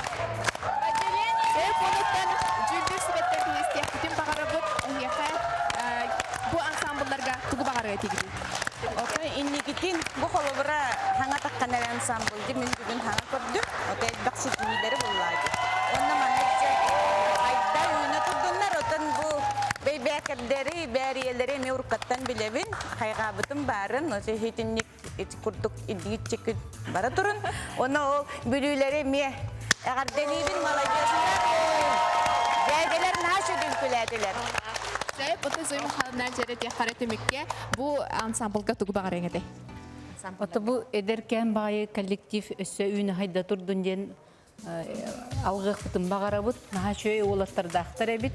Э, онуттан дьүүллүүр сүбэттэн биһиэстиэхпитин баҕарабыт. Эһиэхэ бу ансамблларга тугу баҕарыа этигитий? Ото инникитин бу холобура хаҥа таххан эрэ ансамбль мин бүгүн хаҥа көрдүм. Ото элбэх ситиһиилэри буллаады. Онно маннык дьэ айда үүнэ турдуннар. Отон бу бэйбээкэрдэри, бээрийэлэри эмиэ уруккаттан билэбин. Хайҕаабытым баарын. Ото итинник ити курдук идиитчикин бара турун. Онно ол бүлүүлэри эмиэ эҕэрдэлиибин, молодежтар. Дээдэлэр наһаа үчүгэй күлээтилэр. Сөп, ото Зоя Михайловна дьэрэ тиэххэрэ түмүккэ бу ансамблга тугу баҕарыаҥ этэй? Ото бу эдэркээн баайы коллектив өссө үүнэ хайда турдун диэн алгыахпытын баҕарабыт. Наһаа үчүгэй уолаттардаахтар эбит.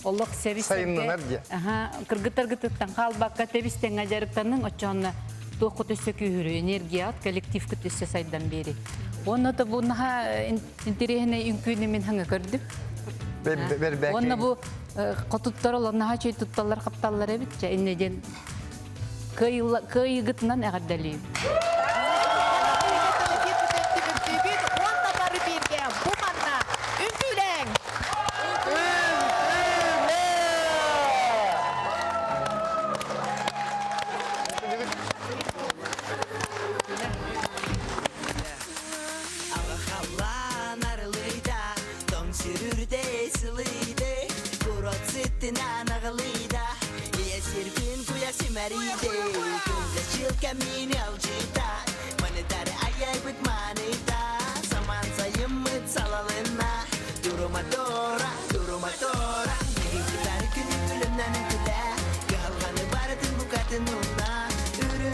Олох сэбис Сайыннанар диye. Аха, кыргыттаргытыттан хаалбакка тэбис тэҥҥэ дьарыктаныҥ, оччоҕуна туоххут өссө күүһүрү, энергияҕыт, коллективкыт өссө сайдан биэри. Уонна да бу наһаа интэриэһинэй үҥкүүнү мин хаҥа көрдүм. Уонна бу хотуттар олор наһаа үчүгэй тутталлар хапталлар эбит. Чэ, иннэ диэн кыайыгытынан эҕэрдэлиим.